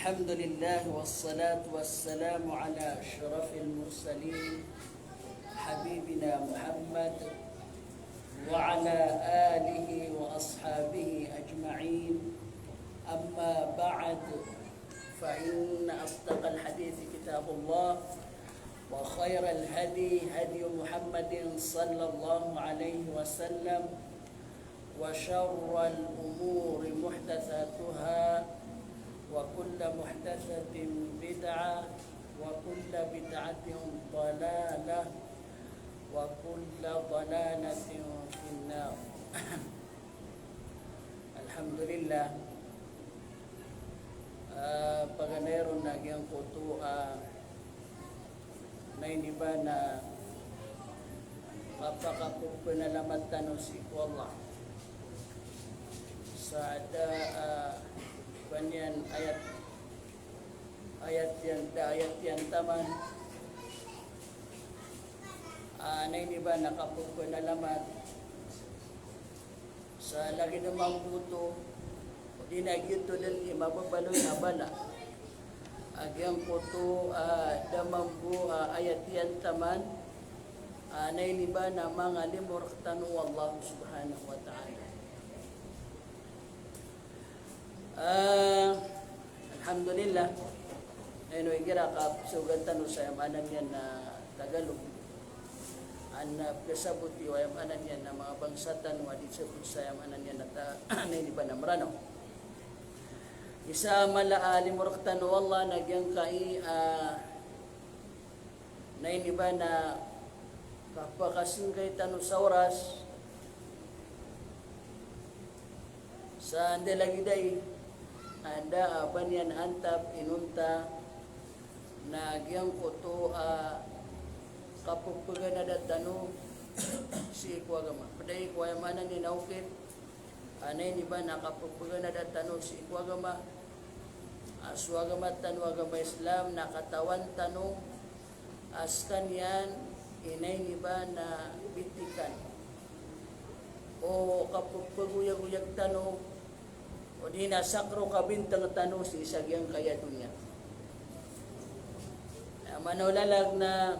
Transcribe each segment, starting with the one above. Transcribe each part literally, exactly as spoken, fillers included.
الحمد لله والصلاة والسلام على أشرف المرسلين حبيبنا محمد وعلى آله وأصحابه أجمعين. أما بعد، فإن أصدق الحديث كتاب الله، وخير الهدي هدي محمد صلى الله عليه وسلم، وشر الأمور محدثاتها، وكل محدثة بدعة، وكل بدعة ضلالة، وكل ضلالة في النار. Alhamdulillah. Ah, paganay ron na giyangkoto a, na ini ba na kapakapepenalamat tano sii ko Allah. Sa da, ah, ba niyan ayat, ayat iyan, da ayat iyan taman. Ah, na ini ba na kapepenalamat sa lagid a mambo oto, odi na giyoto den i mababaloy a bala. A giyangkoto, ah, da mambo, ah, ayat iyan taman, ah, na ini ba na manga limo rektano o Allah subhanahu wa ta'ala. Ah, alhamdulillah. Ino igira ka sogat tano sa aya maana niyan na Tagalog. An, ah, piyasaboti o aya maana niyan na manga bangsa tano a di sabot sa aya maana niyan na ta-, na ini ba na Meranaw. Isa mala a limo rektano o Allah na giyangkai, ah, na ini ba na kapakasinggay tano sa oras, sa anda lagid ai, anda a ba niyan antap inonta, na giyangkoto a kapepeganada tano sii ko agama. Ped ai ko aya maana niyan na okit, a na ini ba na kapepeganada tano sii ko agama, a so agama tano a agama Islam na katawan tano a sekaniyan i na ini ba na bitikan o kapepegoyagoyag tano, odi na sakro kabinteng tano sii sa giyangkaya doniya. Aya maana o lalag na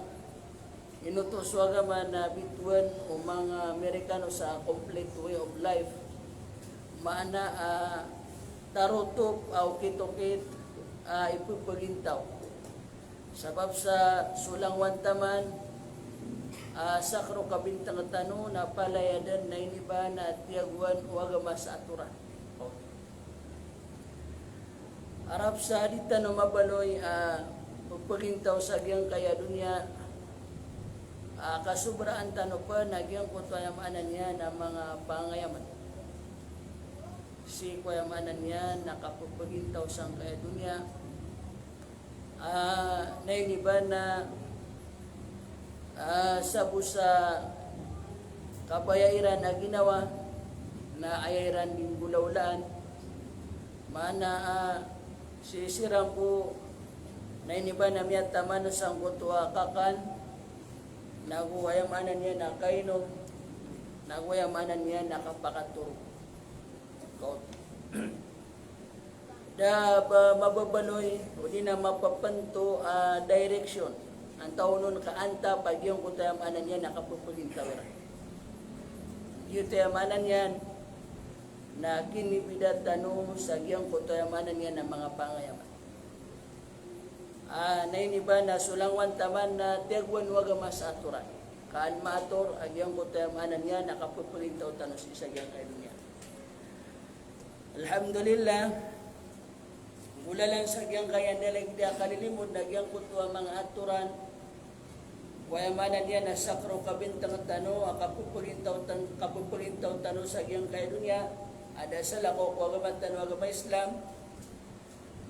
inoto so agama na bitowan o manga Amerikano sa complete way of life. Maana a tarotop a okit-okit a ipepegintaw. Sabap sa so langowan taman a sakro kabinteng tano na palaya den na ini ba na tiyagoan o agama sa atoran. Arap sa di tano mabaloy a pepegintaw sa giyangkaya doniya, a kasobraan tano pen a giyangkoto aya maana niyan a manga pangayaman sii ko aya maana niyan na kapepegintaw sangkaya doniya. Ah, na ini ba na, ah, sabo sa kabaya iran a ginawa, na aya iran di nggolawlaan. Maana, ah, sii siran bo na ini ba na miyataman sangkoto a kakan, nago aya maana niyan na kainom, nago aya maana niyan na kapakatorog. Kaot. Da ba mababaloy, odi na mapapento a direction. Antaa onon ka antap a giyangkoto aya maana niyan na kapepegintaw iran. Giyoto aya maana niyan na kinibida tano sa giyangkoto aya maana niyan na manga pangayaman. Ah, na ini ba na so langowan taman na tiyagoan o agama sa atoran. Ka an maator a giyangkoto aya maana niyan na kapepegintaw tano sii sa giyangkaya doniya. Alhamdulillah. Nggolalan sa giyangkaya anda lagid a kalilimod na giyangkoto a manga atoran. Ko aya maana niyan na sakro kabinteng tano a kapepegintaw tan-, kapepegintaw tano sa giyangkaya doniya. A da salakaw ko agama tano a agama Islam.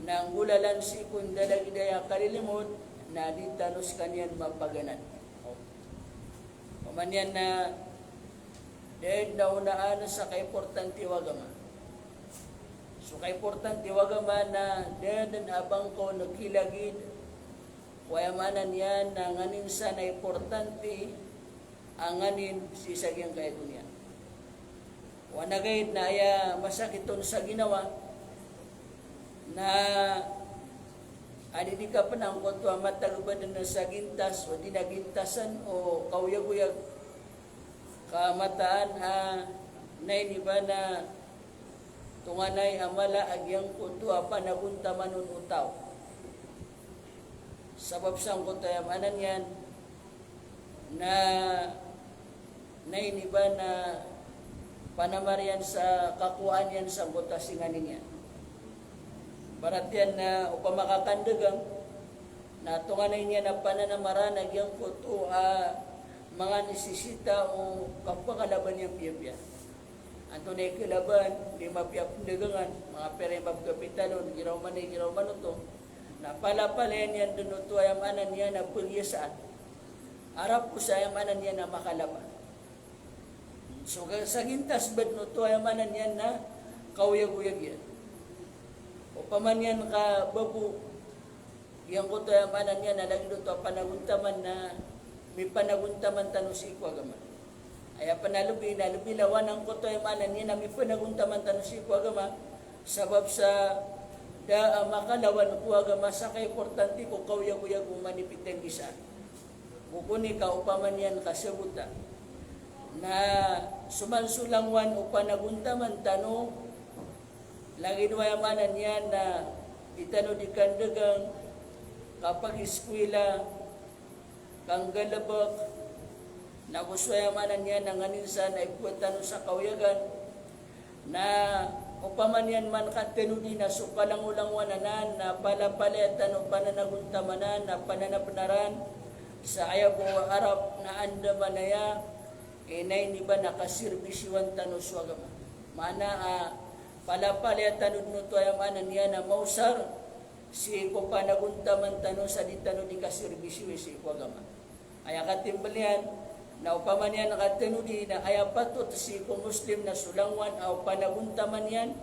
Na nggolalan sii ko anda lagid aya kalilimod na di tano sekaniyan mapaganad. Opama niyan na da den a onaan sa kaimportante o agama. So kaimportante o agama na da den a ba ngka on kilagid ko aya maana niyan na nganin san a importante a nganin sii sa giyangkaya doniya. Oway, na giya na aya masakit on sa ginawa na a di di ka pn angkoto a matag badn sa gintas o di na gintasan o kaoyagoyag ka mataan a nainiba na tonganay a mala a giyangkoto a panagontaman on o taw. Sabap sangkoto aya maana niyan na nainiba na panamar iyan sa kakowaan iyan sangkoto a singanin iyan. Ibarat iyan na opama ka kandagang, na tonganay niyan a pananamaran a giyangkoto a manga nisisita o kapakalaban iyan piyapiya. Antonaa i kalaban, di mapiya pndagangan, manga pira i mapkapital on, giraw man i giraw man oto. Na palapalaya niyan dn oto aya maana niyan a pagiyasaan. Arap ko sa aya maana niyan a makalaba. So, ka-, sa gintas badn oto aya maana niyan na kaoyagoyag iyan. Opama niyan ka babo, giyangkoto aya maana niyan na lagid oto a panagontaman na mipanagontaman tano sii ko agama. Aya pn a lbi na lbi lawan angkoto aya maana niyan na mipanagontaman tano sii ko agama, sabap sa da a makalawan ko agama sa kaimportante ko kaoyagoyag o manipitanggisaan. Bokon i ka opama niyan ka sabota. Na so man so langowan o panagontaman tano, lagid o aya maana niyan na di tano di kandagang, kapagiskwila, kanggalbk, nago so aya maana niyan na nganin san a ipowa tano sa kaoyagan, na opama niyan man ka tanodi na so kalangolangowan anan na palapalaya tano pananagontamanan na pananabnaran sa aya bo a Arab na andamanaya, eh, nainiba na kasirbisiwan tano so agama. Maana a palapalaya tano dn oto aya maana niyan na maosar sii ko panagontaman tano sa di tano di kasirbisiwi sii ko agama. Aya katimbl iyan, na opama niyan ka tanodi na aya patot sii ko Muslim na so langowan a panagontaman iyan,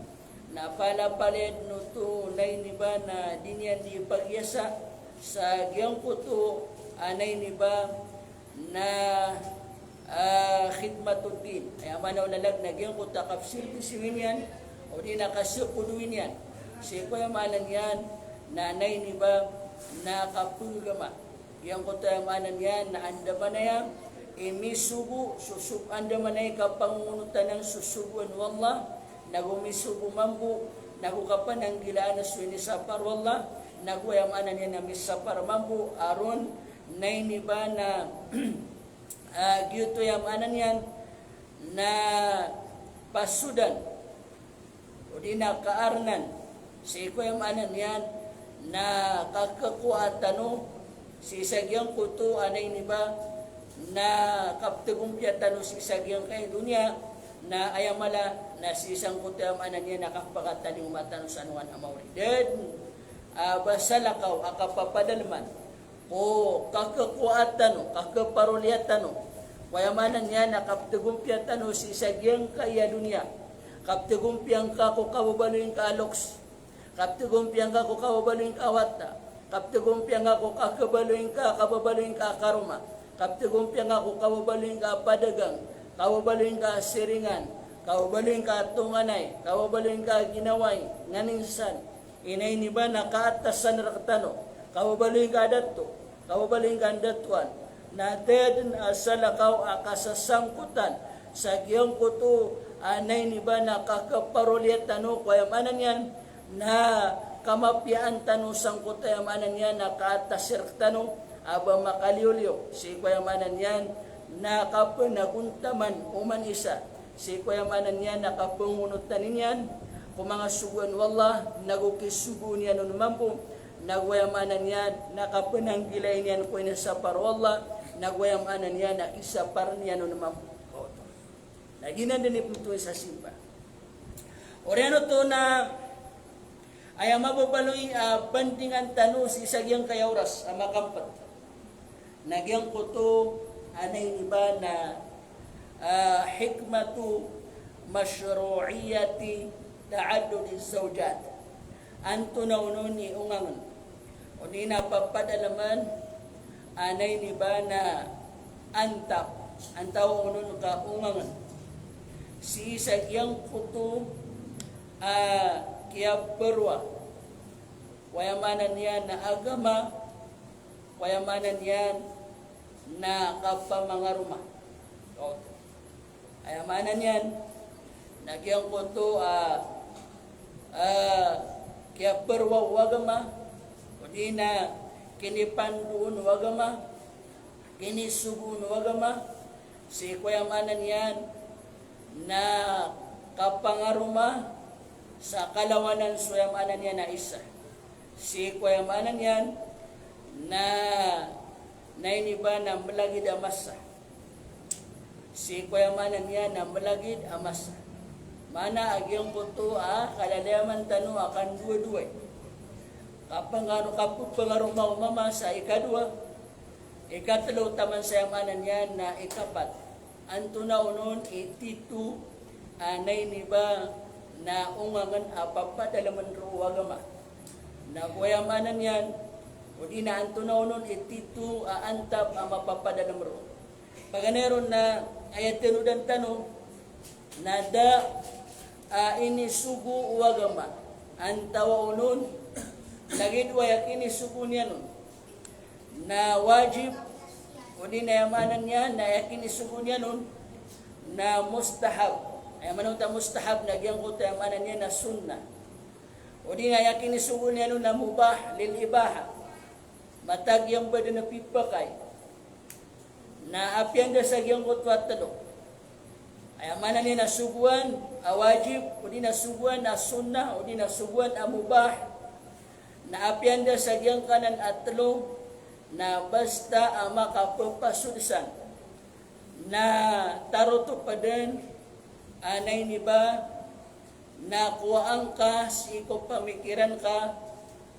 na palapalaya dn oto nainiba na di niyan di pagiyasa sa giyangkoto a nainiba na, ah, khidmatud din. Aya maana o lalag na giyangkoto a kapsirbisiwi niyan, o di na kasapodowi niyan. Sii ko aya maana niyan na nainiba na kapagagama. Giyangkoto aya maana niyan na andamanaya i misogo so sogo, andamanaya i kapangongonotan iyan so sogoan o Allah, nago misogo mambo, nago kapananggilaan so inisapar o Allah, nago aya maana niyan na misapar mambo, a ron nainiba na, ah, giyoto aya maana niyan na pasodan o di na kaarnan sii ko aya maana niyan na kakhakowa tano sii sa giyangkoto a nainiba na kapthagompiya tano sii sa giyangkai a doniya, na aya mala na sii sangkoto aya maana niyan na kapakatalingoma tano sa alongan a maori. Da dn a ba salakaw a kapapadalman ko kakhakowa tano, kakhaparoliya tano ko aya maana niyan na kapthagompiya tano sii sa giyangkai a doniya. Kapthagompiya ngka ko kababaloy ngka a loks. Kapthagompiya ngka ko kababaloy ngka a wata. Kapthagompiya ngka ko kakhabaloy ngka, kababaloy ngka a karoma. Kapthagompiya ngka ko kababaloy ngka a padagang, kababaloy ngka a siringan, kababaloy ngka a tonganay, kababaloy ngka a ginawai, nganin san i nainiba na kaatasan rktano, kababaloy ngka a dato, kababaloy ngka a ndatoan, na da dn a salakaw a kasasangkotan sa giyangkoto a nainiba na kakhaparoliya tano ko aya maana niyan na kamapiyaan tano sangkoto aya maana niyan na kaatas rktano a ba makaliyoliyo sii ko aya maana niyan na kapanagontaman oman isa sii ko aya maana niyan na kapangonotan iyan ko manga sogoan o Allah, nago kisogoon iyan on mambo, nago aya maana niyan na kapananggilai niyan ko inisapar o Allah, nago aya maana niyan na kisapar iyan on mambo. Na giyanan dn i pmtoon sa simba. Oriyan oto na aya mababaloy a bandingan tano sii sa giyangkai a oras a makampt na giyangkoto a nainiba na, ah, hikmatu mashru'iyyati ta'addudi zawjat. Antonaa onon i ongangn o di na papadalman a nainiba na antap, antaa onon ka ongangn sii sa giyangkoto a kiyabaroa o Ko aya maana niyan na agama, ko aya maana niyan na kapamangaroma. Aya maana niyan na giyangkoto a, a, kiyaparwa o agama, odi na kinipandoon o agama, kinisogoon o agama, sii ko aya maana niyan na kapangaroma sa kalawanan so aya maana niyan na isa. Sii ko aya maana niyan na, na iniba na malagid a masa. Sii ko aya maana niyan na malagid a masa. Maana a giyangkoto a kalalayaman tano a kandowa-dowa. Kapangaro-, kapapangaroma o mama sa ikadowa, ikatlo taman sa aya maana niyan na ikapat. Antonaa onon i tito a, na iniba na ongangen a papadalamen roo o agama. Na go aya maana niyan, odi na antonaa onon i tito a antap a mapapadalem roo. Paganay ron na aya tenodan tano, na da a inisogo o agama. Antawaa onon, lagid o aya kinisogo niyan on na wajib, odi na aya maana niyan na aya kinisogo niyan on na mustahab. Aya maana oto a mustahab na giyangkoto aya maana niyan na sunnah. Odi na aya kinisogo niyan on na mubah, lil ibaha. Matag iyan ba den a pipakay. Na apiya anda sa giyangkoto a telo. Aya maana niyan na sogoan a wajib, odi na sogoan a sunnah, odi na sogoan a mubah. Na apiya anda sa giyangkanan a telo, na basta a makapepasod san. Na tarotop den a, na iniba na kowaan ka sii ko pamikiran ka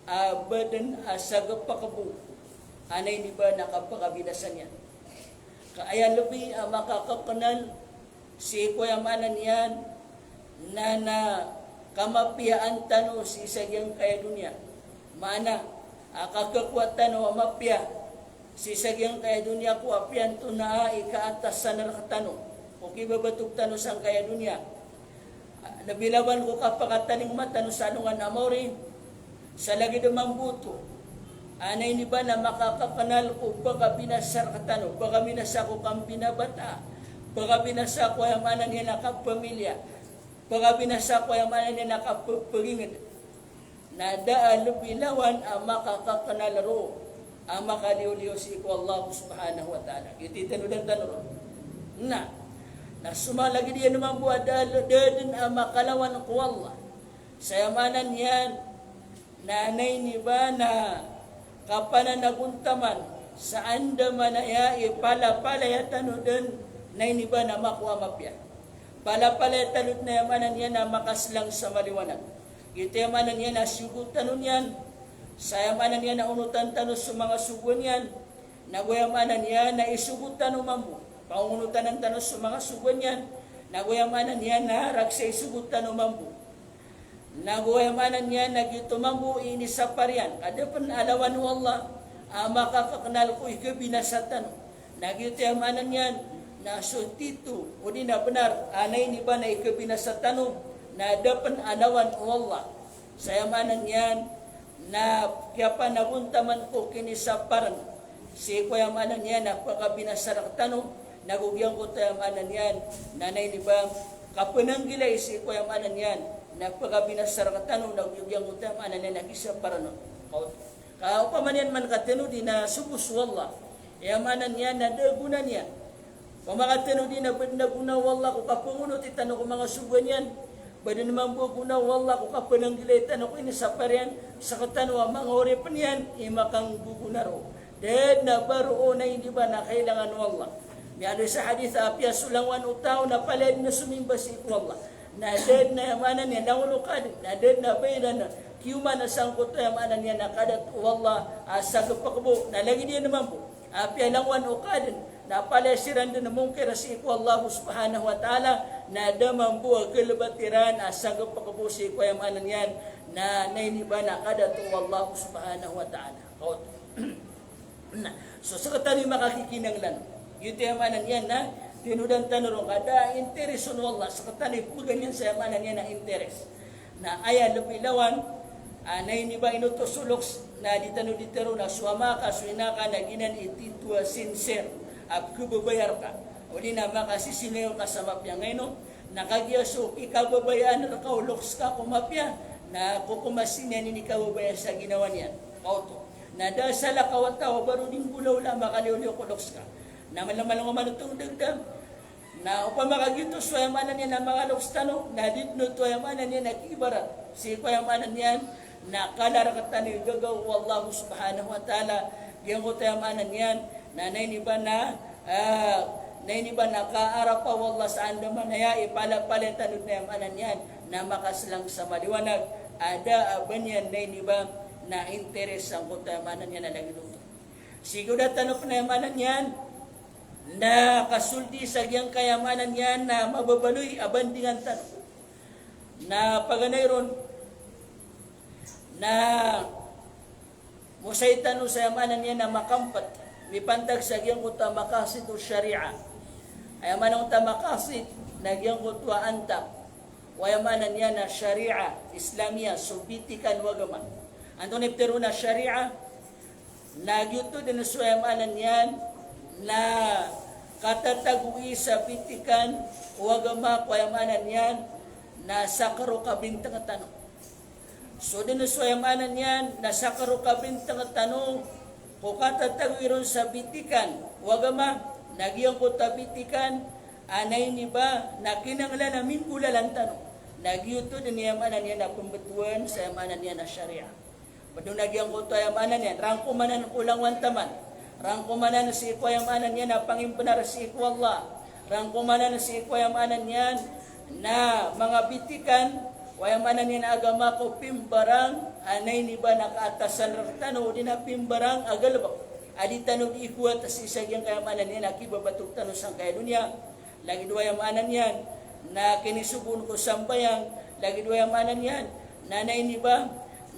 a ba den a sagepek bo a, na iniba na kapekabinasa niyan. Ka aya lebi a makakekenal sii ko aya maana niyan na, na kamapiyaan tano sii sa giyangkaya doniya. Maana a kakekowa tano a mapiya sii sa giyangkaya doniya ko apiya antonaa i kaatasan rektano, ko kibabatog tano sangkaya doniya. Lebi lawan ko kapakatalingoma tano sa alongan a maori, sa lagid mambo oto a, na iniba na makakakenal ko pekabinasa rektano, pekabinasa ko kambinabata, pekabinasa ko aya maana niyan na kapamilya, pekabinasa ko aya maana niyan na kapepeginged. Na da a lebi lawan a makakakenal roo a makaliyoliyo sii ko Allah Subhanahu wa Ta'ala. Giyoto i tenodan tano ron. Na, na so malagid iyan mambo a da, da den a makalawan ko Allah. Sa aya maana niyan na, na iniba na kapananagontaman sa andamanaya i palapalaya tano den, na iniba na makowa a mapiya. Palapalaya tano den na aya maana niyan na makaselang sa maliwanag. Giyoto aya maana niyan na sogo tano niyan. Sa aya maana niyan na onotan tano so manga sogoan iyan. Na go aya maana niyan na isogo tano mambo, pangonotanan tano so manga sogoan iyan. Na go aya maana niyan na rakhsa i sogo tano mambo. Na go aya maana niyan na giyoto mambo i inisapar iyan ka da pen a lawan o Allah a makakakenal ko ikebinasa tano. Na giyoto aya maana niyan na so tito, odi na benar a, na iniba na ikebinasa tano, na da pen a lawan o Allah. Sa aya maana niyan na kiyapanagontaman ko kinisaparen sii ko aya maana niyan na pekabinasa rektano, na go giyangkoto aya maana niyan na, na iniba kapenanggilai sii ko aya maana niyan na pekabinasa rektano, na go giyangkoto aya maana niyan na kisaparen on. Ka opama niyan man katenodi na sogo so Allah, aya maana niyan na da a gona niyan. Opama katenodi na ba den a gona o Allah ko kapengonoti tano ko manga sogoan iyan, ba den mambo a gona o Allah ko kapenanggilai tano ko inisapar iyan, sektano a manga oripen iyan i makanggogona roo. Da den a ba roo, na iniba na kailangan o Allah. Miyaaloy sa hadith a apiya so langowan o taw na palaya den a somimba sii ko Allah, na da den a aya maana niyan langon o kaden, na da den a ba iran kiyoman a sangkoto aya maana niyan na kadat o Allah a sagepek bo, na lagid iyan mambo a apiya langowan o kaden na palaya siran den mongkir sii ko Allah Subhanahu wa Ta'ala, na da mambo a gelebat iran a sagepek bo sii ko aya maana niyan na, na iniba na kadat o Allah Subhanahu wa Ta'ala. Kaoto. Na so sektano i makakikinanglan. Giyoto aya maana niyan na tenodan tano ron ka da a interes on o Allah, sektano i pemegan iyan sa aya maana niyan na interes. Na aya lebi lawan A, na iniba ino to so loks na di tano di tero na so ama ka, so ina ka na giyanan i tito a sincere a pkhababayar ka. O di na makasisingayo ka sa mapiya ngayno, na kagiya so ikababayaan rka o loks ka ko mapiya, na kokomasin iyan i kababaya sa ginawa niyan. Kaoto. Na da a salakaw a taw a baro di nggolawla a makaliyo-liyo ko loks ka. Na malamal ko man oto dagdag. Na opama ka giyoto so aya maana niyan a manga loks tano, na di dn oto aya maana niyan a kiibarat sii ko aya maana niyan na kala rktano i gagaw o Allah subhanahu wa ta'ala, giyangkoto aya maana niyan na, na iniba na, ah, na iniba na kaarapan o Allah sa andamanaya i palapalaya tano dn aya maana niyan na makaslang sa maliwanag a da a ba niyan na iniba na interes sangkoto aya maana niyan a lagid oto. Sii ko da tano pn aya maana niyan na kasoldi sa giyangkaya maana niyan na mababaloy a bandingan tano. Na paganay ron na mosay tano sa aya maana niyan na makampt, mipantag sa giyangkoto a maqasid o sharia. Aya maana oto a maqasid na giyangkoto a antap o aya maana niyan na sharia Islamiyah, so bitikan o agama. Antonaa i ptharoon a sharia? Na giyoto dn so aya maana niyan na katatagoi sa bitikan o agama ko aya maana niyan na sakaro kabintng tano. So dn so aya maana niyan na sakaro kabintng tano ko katatagoi ron sa bitikan o agama, na giyangkoto a bitikan a na iniba na kinanglan a minggolalan tano. Na giyoto dn aya maana niyan na pmbtowan sa aya maana niyan na sharia. Pd on a giyangkoto aya maana niyan, rangkomanan ko langowan taman. Rangkomanan sii ko aya maana niyan a pangimbnar sii ko Allah. Rangkomanan sii ko aya maana niyan na manga bitikan o aya maana niyan a agama ko pimbarang a na iniba na kaatasan rktano, o di na pimbarang a galbk a di tano di ikowat sii sa giyangkaya maana niyan a kibabatog tano sangkaya doniya. Lagid o aya maana niyan na kinisogoon ko sambayang, lagid o aya maana niyan na, na iniba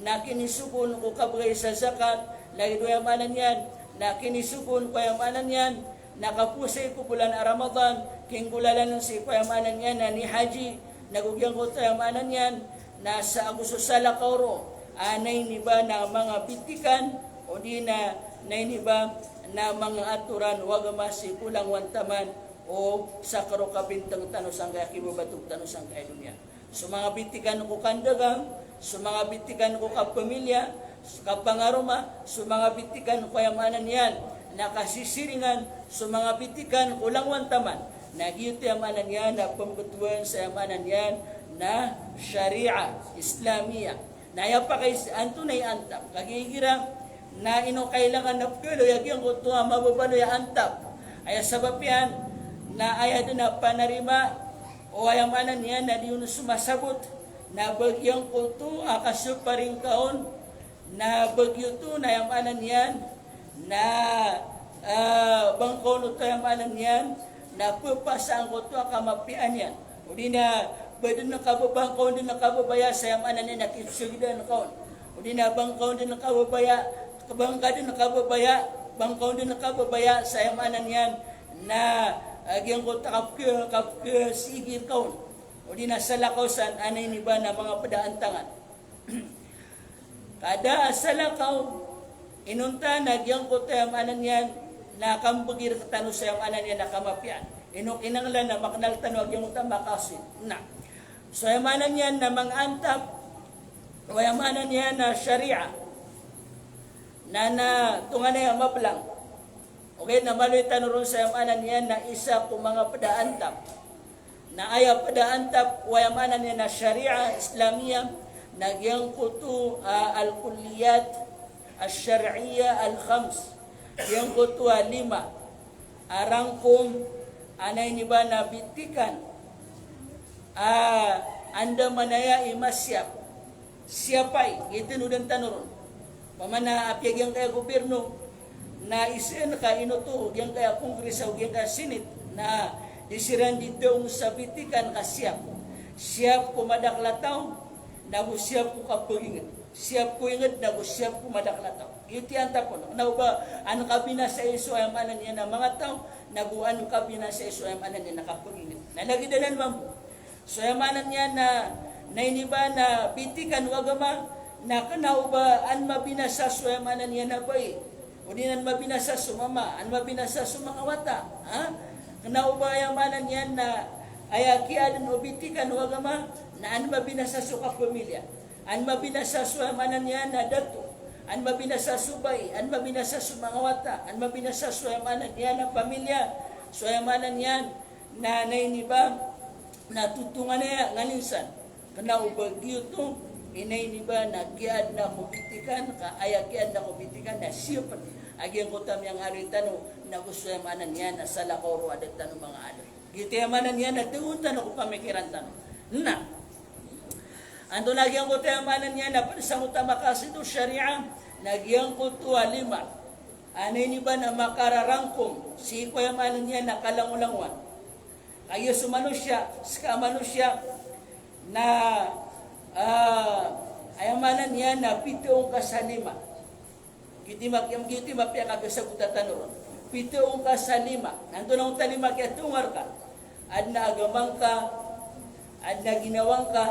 na kinisogoon ko kabgay sa zakat, lagid o aya maana niyan na kinisogoon ko aya maana niyan na kapowasai ko bolan a Ramadan, kinggolalan sii ko aya maana niyan na nihaji, nago giyangkoto aya maana niyan na sa ago so salakaw ro a na iniba na manga bitikan, o di na, na iniba na manga atoran o agama sii ko langowan taman, o sakaro kabintng tano sangkaya kibabatog tano sangkaya doniya. So manga bitikan ko kandagang, so manga bitikan ko kapamilya, so kapangaroma, so manga bitikan ko aya maana niyan na kasisiringan, so manga bitikan ko langowan taman. Na giyoto aya maana niyan na pmbtowan sa aya maana niyan na sharia Islamiyah. Na aya pakais antonaa i antap, kagiya igira na ino kailangan na pkhaloy a giyangkoto a mababaloy a antap. Aya sabap iyan na aya dn a panarima o aya maana niyan na di on somasabot na ba giyangkoto a kasoparing ka on, na ba giyoto na aya maana niyan na, ah, ba ngka on oto aya maana niyan na pphasaan ka oto a kamapiyaan iyan. O di na ba dn ka ba, ba ngka on dn ka babaya sa aya maana niyan na kipsagdaan ka on. O di na ba ngka on dn ka babaya, ba ngka dn ka babaya, ba ngka on dn ka babaya sa aya maana niyan na, ah, giyangkoto a kapkha, kapkhasigir ka on. O di na salakaw san a na iniba na manga pd a antangan. Ka da a salakaw, inonta na giyangkoto aya maana niyan na kambgi rktano sa aya maana niyan na kamapiyaan. Ino kinanglan na maknal tano a giyangkoto a maqasid. Na so aya maana niyan na manga antap o aya maana niyan na sharia na, na tonganay a mablang. Ogaid na maloy tano ron sa aya maana niyan na isa ko manga pd a antap. Na aya pd a antap o aya maana niyan na sharia Islamiyah na giyangkoto a al-kulliyat ash-shar'iyyah al-khams. Giyangkoto a lima a rangkom a na iniba na bitikan a andamanaya i masiyap. Siyapay, giyoto i tanodan tano ron. Opama na apiya giyangkaya gobyerno na isaan ka ino oto, giyangkaya Congress ago giyangkaya Senate, na di siran di daong sa bitikan ka siyap. Siyap ko madakl a taw, nago siyap ko kapagingd. Siyap ko ingd, nago siyap ko madakl a taw. Giyoto i antap on. Na o ba an kabinasai so aya maana niyan na manga taw, nago an kabinasai so aya maana niyan na kapagingd. Na lagid anan mambo. So aya maana niyan na, na iniba na bitikan o agama, Na kna o ba an mabinasa so aya maana niyan a bai, odi na an mabinasa so mama, an mabinasa so manga wata, ha? Kna o ba aya maana niyan na aya kiyaadn o bitikan o agama, na an mabinasa so kapamilya, an mabinasa so aya maana niyan na dato, an mabinasa so bai, an mabinasa so manga wata, an mabinasa so aya maana niyan na pamilya, so aya maana niyan na, na ini ba, na totonganaya nganin san. Kna o ba giyoto, inay ini ba na kiyaadna ko bitikan, ka aya kiyaadna ko bitikan na siyapn a giyangkoto a miyangaaloy tano, na go so aya maana niyan na salakaw roo a da tano manga adat. Giyoto aya maana niyan na tagoon tano ko pamikiran tano. Na antonaa giyangkoto aya maana niyan na pd sangkoto a maqasid o shariah, na giyangkoto a lima a ini ba na makararangkom sii ko aya maana niyan na kalangolangowan. Kagiya so manosiya, ska a manosiya, na, ah, aya maana niyan na pitoon ka sa lima. Giyoto i ma-, giyoto i mapiyakasabota tano ron. Pitoon ka sa lima. Na antonaa oto a lima a kiyatoonga rka? Adn a agama ngka, adn a ginawa ngka,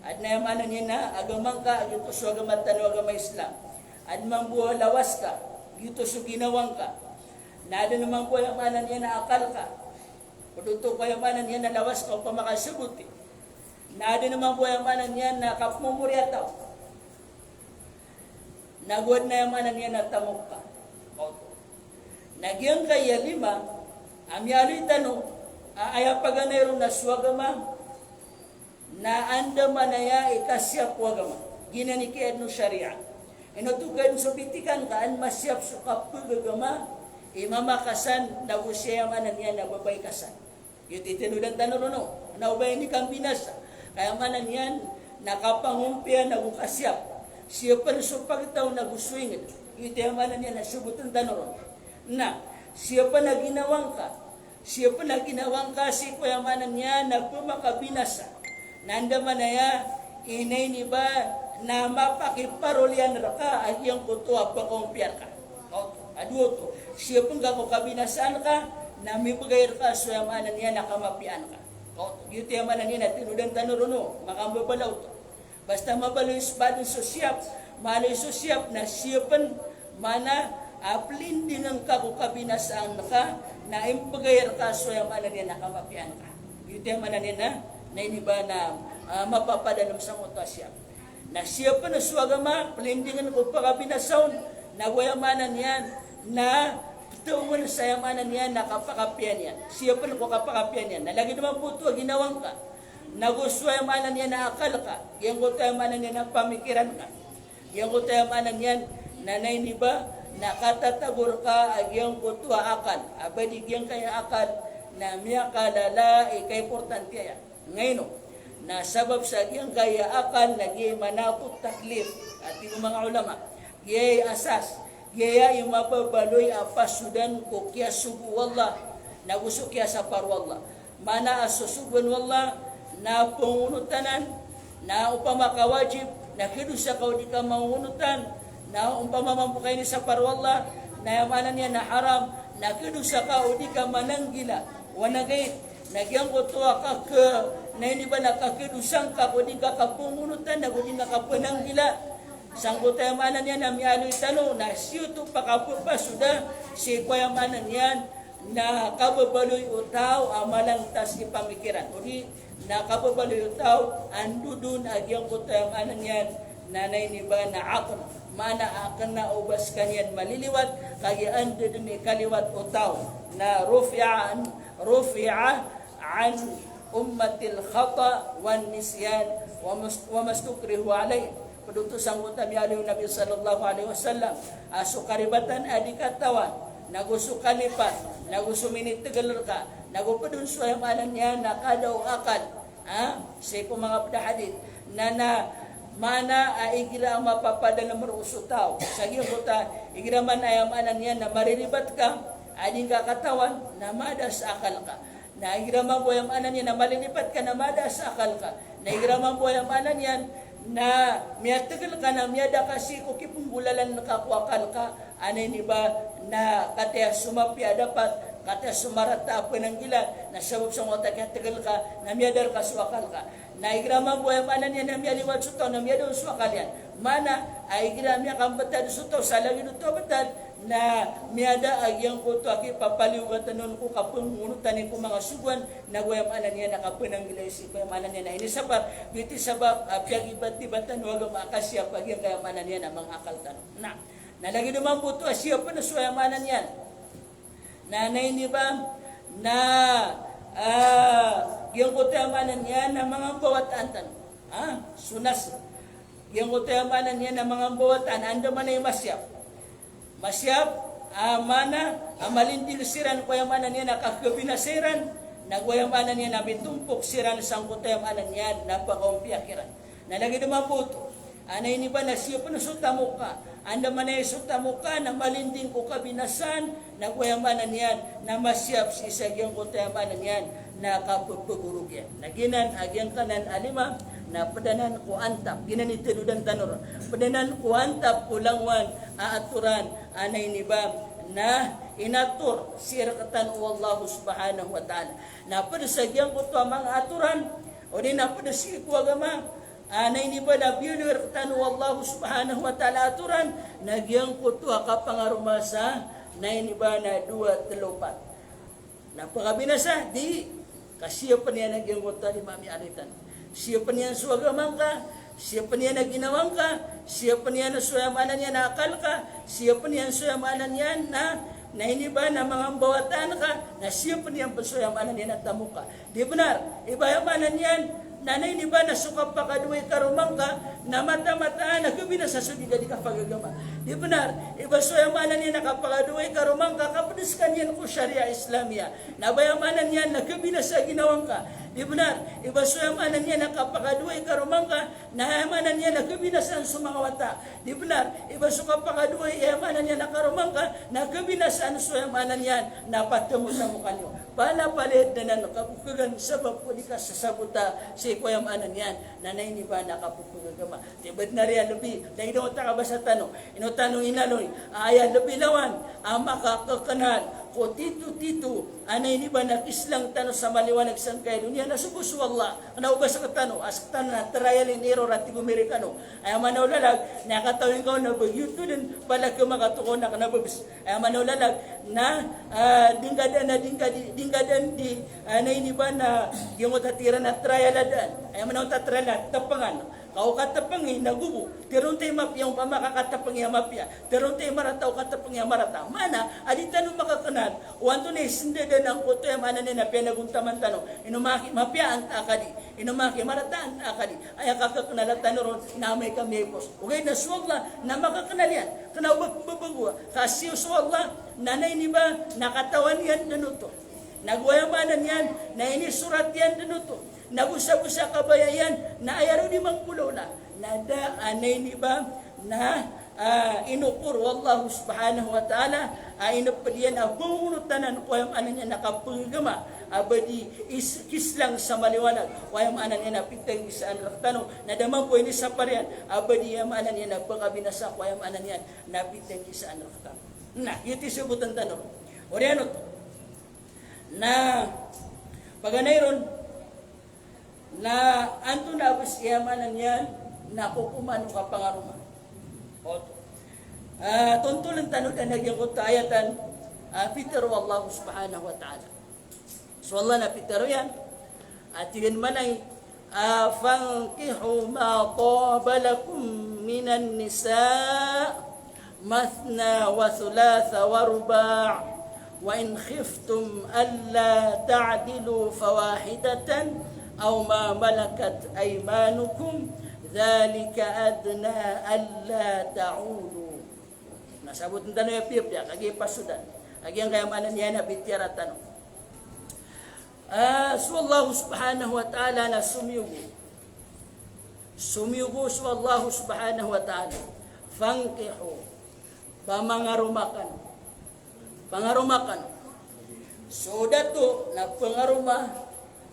adn a aya maana niyan na agama ngka, giyoto so agama tano a agama Islam. Adn mambo a lawas ka, giyoto so ginawa ngka. Na adn mambo a aya maana niyan na akal ka. Pd oto ko aya maana niyan na lawas ka opama ka saboti. Na adn mambo a aya maana niyan na kapmomori a taw. Na go adn a aya maana niyan na tamok ka. Na giyangkaya lima a miyaaloy tano a aya paganay ron na so agama, na andamanaya i kasiyap o agama. Giyanan i kiyaadn o shariah. Ino oto ka adn so bitikan ka an masiyap so kapagagama i mama ka san na go si aya maana niyan na babay ka san. Giyoto i tinodan tano ron o. Na o ba ini kambinasa, ka aya maana niyan na kapangompiya na go kasiyap. Siyapn so pagtaw na go so ingd. Giyoto i aya maana niyan na sabotn tano ron. Na siyapn a ginawa ngka, siyapn a ginawa ngka sii ko aya maana niyan na pmakabinasa. Na andamanaya, inay ini ba na mapakiparoliyan rka a giyangkoto a pakaompiya rka. Oto, a dowa oto. Siyapn ka ko kabinasaan ka, na mibgay rka so aya maana niyan na kamapiyaan ka. Oto, giyoto i aya maana niyan na tinodan tano ron o, makambabala oto. Basta mabaloy s-, baloy so siyap, maloy so siyap na siyapn, maana a plindingan ka ko kabinasaan ka, na imbgay rka so aya maana niyan na kamapiyaan ka. Giyoto i aya maana niyan na, na ini ba na, ah, mapapadalm sangkoto a siyap. Na siyapn so agama, plindingan ko pakabinasa on, na go aya maana niyan na ptoon sa aya maana niyan na kapakapiya niyan. Siyapn ko kapakapiya niyan. Na lagid mambo oto a ginawa ngka, na go so aya maana niyan na akal ka, giyangkoto aya maana niyan na pamikiran ka, giyangkoto aya maana niyan na, na ini ba na katatago rka a giyangkoto a akal. A ba di giyangkaya akal na miyakalala i kaimportantiya iyan. Ngaino? Na sabap sa giyangkaya akal na giyai manatu taklif. A tig o manga ulama, giyai asas, giyai mababaloy a pasodan ko kiyasogo o Allah, na go so kiyasapar o Allah. Maana a sosogoan o Allah na pangonotanan, na opama ka wajib, na khadosa ka o di ka mangonotan, na opama mambo ka inisapar o Allah, na aya maana niyan na haram, na khadosa ka o di ka mananggila, wanagaid, na giyangkoto a kak-, na ini ba na kakhadosa ngka ko di ngka kapangonotan, na ko di ngka kapananggila. Sangkoto aya maana niyan na miyaaloy tano, na siyoto pakapapasoda sii ko aya maana niyan na kababaloy o taw a malangtas i pamikiran. Odi na kababaloy o taw a ndodon a giyangkoto aya maana niyan na, na ini ba na aql. Maana a kna o ba skaniyan maliliwat, kagiya anda dn i kaliwat o taw. Na rufi'a an, rufi'a an ummatil khata wan nisyan wa mus-, wa mastukrihu alayh. Pd oto sangkoto a miyaaloy o Nabi sallallahu alaihi wasallam a so karibatan a di katawan, na go so kalipat, na go so minitgl rka, na go pd on so aya maana niyan na kada o akal. Ha? Sii ko manga pd a hadith. Na, na, maana a igira a mapapadalm roo so taw sa giyangkoto a, igira man aya maana niyan na mariribat ka a di ngka katawan, na mada sa akal ka. Na igira mambo aya maana niyan na malilipat ka na mada sa akal ka. Na igira mambo aya maana niyan na miyatgl ka na miyada ka sii ko kipnggolalan ka ko akal ka, a na ini ba na kataya so mapiya a dapat, kataya so marata a pananggila, na sabap sangkoto a kiyatgl ka na miyada rka so akal ka. Na igira mambo aya maana niyan na miyaliwat so taw na miyada on so akal iyan. Maana, a igira miyakambtad so taw sa lagid oto a btad, na miyada a giyangkoto a kipapaliyogat tano on ko kapngonotan ko manga sogoan, nago aya maana niyan na kapnanggilai sii ko aya maana niyan na inisapar, giyoto i sabap a piyagibatibatan o agama a kasiyapa giyangkaya maana niyan a manga akal tano. Na, na lagid o mambo oto a siyapn so aya maana niyan na, na ini ba, na, ah, giyangkoto aya maana niyan na manga mbawataan tano. Ah, so nas. Giyangkoto aya maana niyan na manga mbawataan, andamanaya i masiyap. Masiyap, ah, maana, ah, malinding siran ko aya maana niyan na kakabinasa iran, nago aya maana niyan na mitompok siran sangkoto aya maana niyan na pakaompiya kiran. Na lagid mambo oto a, na ini ba na siyapn so tamoka. Andamanaya so tamoka na malinding ko kabinasaan, nago aya maana niyan na masiyap sii sa giyangkoto aya maana niyan na kappagorog iyan. Na giyanan a giyangkanan a lima na pd anan ko antap. Giyanan i tanodan tano ron. Pd anan ko antap ko langowan a atoran a, na ini ba na inator sii rktano o Allah subhanahu wa ta'ala. Na pd sa giyangkoto a manga atoran, odi na pd sii ko agama, a, na ini ba na biyaloy rktano o Allah subhanahu wa ta'ala a atoran, na giyangkoto a kapangaroma sa, na ini ba na dowa, tlo, pat. Na pkabinasa, di, ka siyapn iyan a giyangkoto a lima a miyaaloy tano. Siyapn iyan so agama ngka, siyapn iyan a ginawa ngka, siyapn iyan so aya maana niyan a akal ka, siyapn iyan so aya maana niyan na, na ini ba na manga mbawataan ka, na siyapn iyan pn so aya maana niyan a tamoka. Di bnar, i ba aya maana niyan na, na ini ba na so kapakadowa i karoma ngka na mata-mataan a kabinasa so di ka di kapagagama. Di bnar, i ba so aya maana niyan na kapakadowa i karoma ngka, kapd skaniyan ko Sharia Islamiyah. Na ba aya maana niyan na kabinasa ginawa ngka. Di bnar, i ba so aya maana niyan na kapakadowa i karoma ngka, na aya maana niyan na kabinasaan so manga wata. Di bnar, i ba so kapakadowa i aya maana niyan na karoma ngka, na kabinasaan so aya maana niyan na patamotamo ka niyo. Palapalaya dn anan kapokagan sabap ko di ka sasabota sii ko aya maana niyan na, na ini ba na kapokagagama. Di bnar aya lbi, na ino ta kabasa tano, ino tano inaloy a aya lbi lawan a makakaknal ko tito-tito a, na ini ba na kislang tano sa maliwanag sangkaya doniya na so bo so Allah. Kna o ba sktano, a sktano na trial and error a tig o Amerikano. Aya maana o lalag na katawing ka on na ba giyoto dn, palaka makatokaw na kna ba bs. Aya maana o lalag na, ah, di ngka dn a, di ngka di, di ngka dn di, ah, na ini ba na giyangkoto a tig iran a trial a daan. Aya maana o ta trial na tpngan. Ka o katpngi na gobo. Tharoon ta i mapiya, opama ka katpngi a mapiya. Tharoon ta i marata o katpngi a marata. Maana a di tano makaknal o antonaa i sndadan angkoto aya maana niyan na piyanagontaman tano. Ino maki mapiya antaa ka di, ino maki marata antaa ka di. Aya kakaknala tano ron na amay ka miyaipos. Ogaid na so Allah na makaknal iyan. Kna o ba pmbabagoa. Ka sii so Allah na, na ini ba na katawan iyan dn oto. Nago aya maana niyan na inisorat iyan dn oto. Na bo sa, bo sa kabaya iyan na aya ron di mangkolawla. Na da a, na ini ba na, ah, inokor o Allah subhanahu wa ta'ala a inpd iyan a bongonotanan ko aya maana niyan na kapagagama a ba di is-, kislang sa maliwanag. O aya maana niyan na pitanggisaan rktano. Na da mambo inisapar iyan a ba di aya maana niyan na pkabinasa ko aya maana niyan na pitanggisaan rktano. Na giyoto i sabotn tano. Oriyan oto. Na paganay ron na antonaa bs i aya maana niyan na kokoman o kapangaroma. Oto. Ah, tontoln tano dn a giyangkoto a ayatan a pitharo o Allah subhanahu wa ta'ala. So Allah na pitharo iyan a tig iyan mambo, ah, "Fankihu ma taba lakum minan nisa, mathna wa thulatha wa ruba', wa in khiftum alla ta'dilu fawahidatan aw ma malakat aymanukum, dhalika adna alla ta'ulu." Na sabotn tano aya piyapiya, kagiya pasodan. Kagiya angkaya maana niyan na pitiyara tano. Ah, so Allah subhanahu wa ta'ala na somiyogo. Somiyogo so Allah subhanahu wa ta'ala. Fankihu. Ba mangaroma kano. Pangaroma kano. So dato na pangaroma,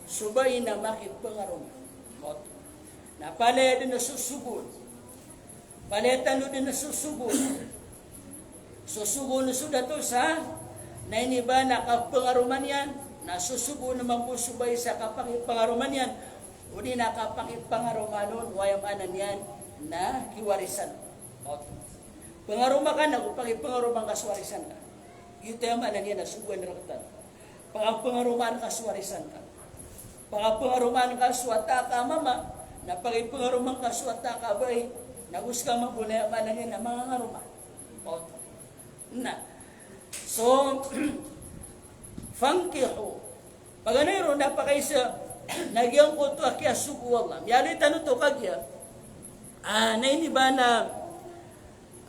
so bai na makipangaroma. Ot. Na palaya dn a sosogoon. Palaya tano dn a sosogoon. Sosogoon so dato sa, na ini ba na kapangaroma niyan, na sosogoon mambo so bai sa kapakipangaroma niyan. Odi na kapakipangaroma on o aya maana niyan na kiwarisan. Pangaroma ka na go pakipangaroma ngka so warisan ka. Giyoto aya maana niyan na sogoan rktano. Pakapangaromaan ka so warisan ka. Pakapangaromaan ka so wata ka mama, na pakipangaroma ngka so wata ka bai, na go ska mambo na aya maana niyan na mangangaroma. Na. So, fankihu. Paganay ron na pakaisa, na giyangkoto a kiyasogo o Allah. Miyaaloy tano oto kagiya. Ah, na ini ba na,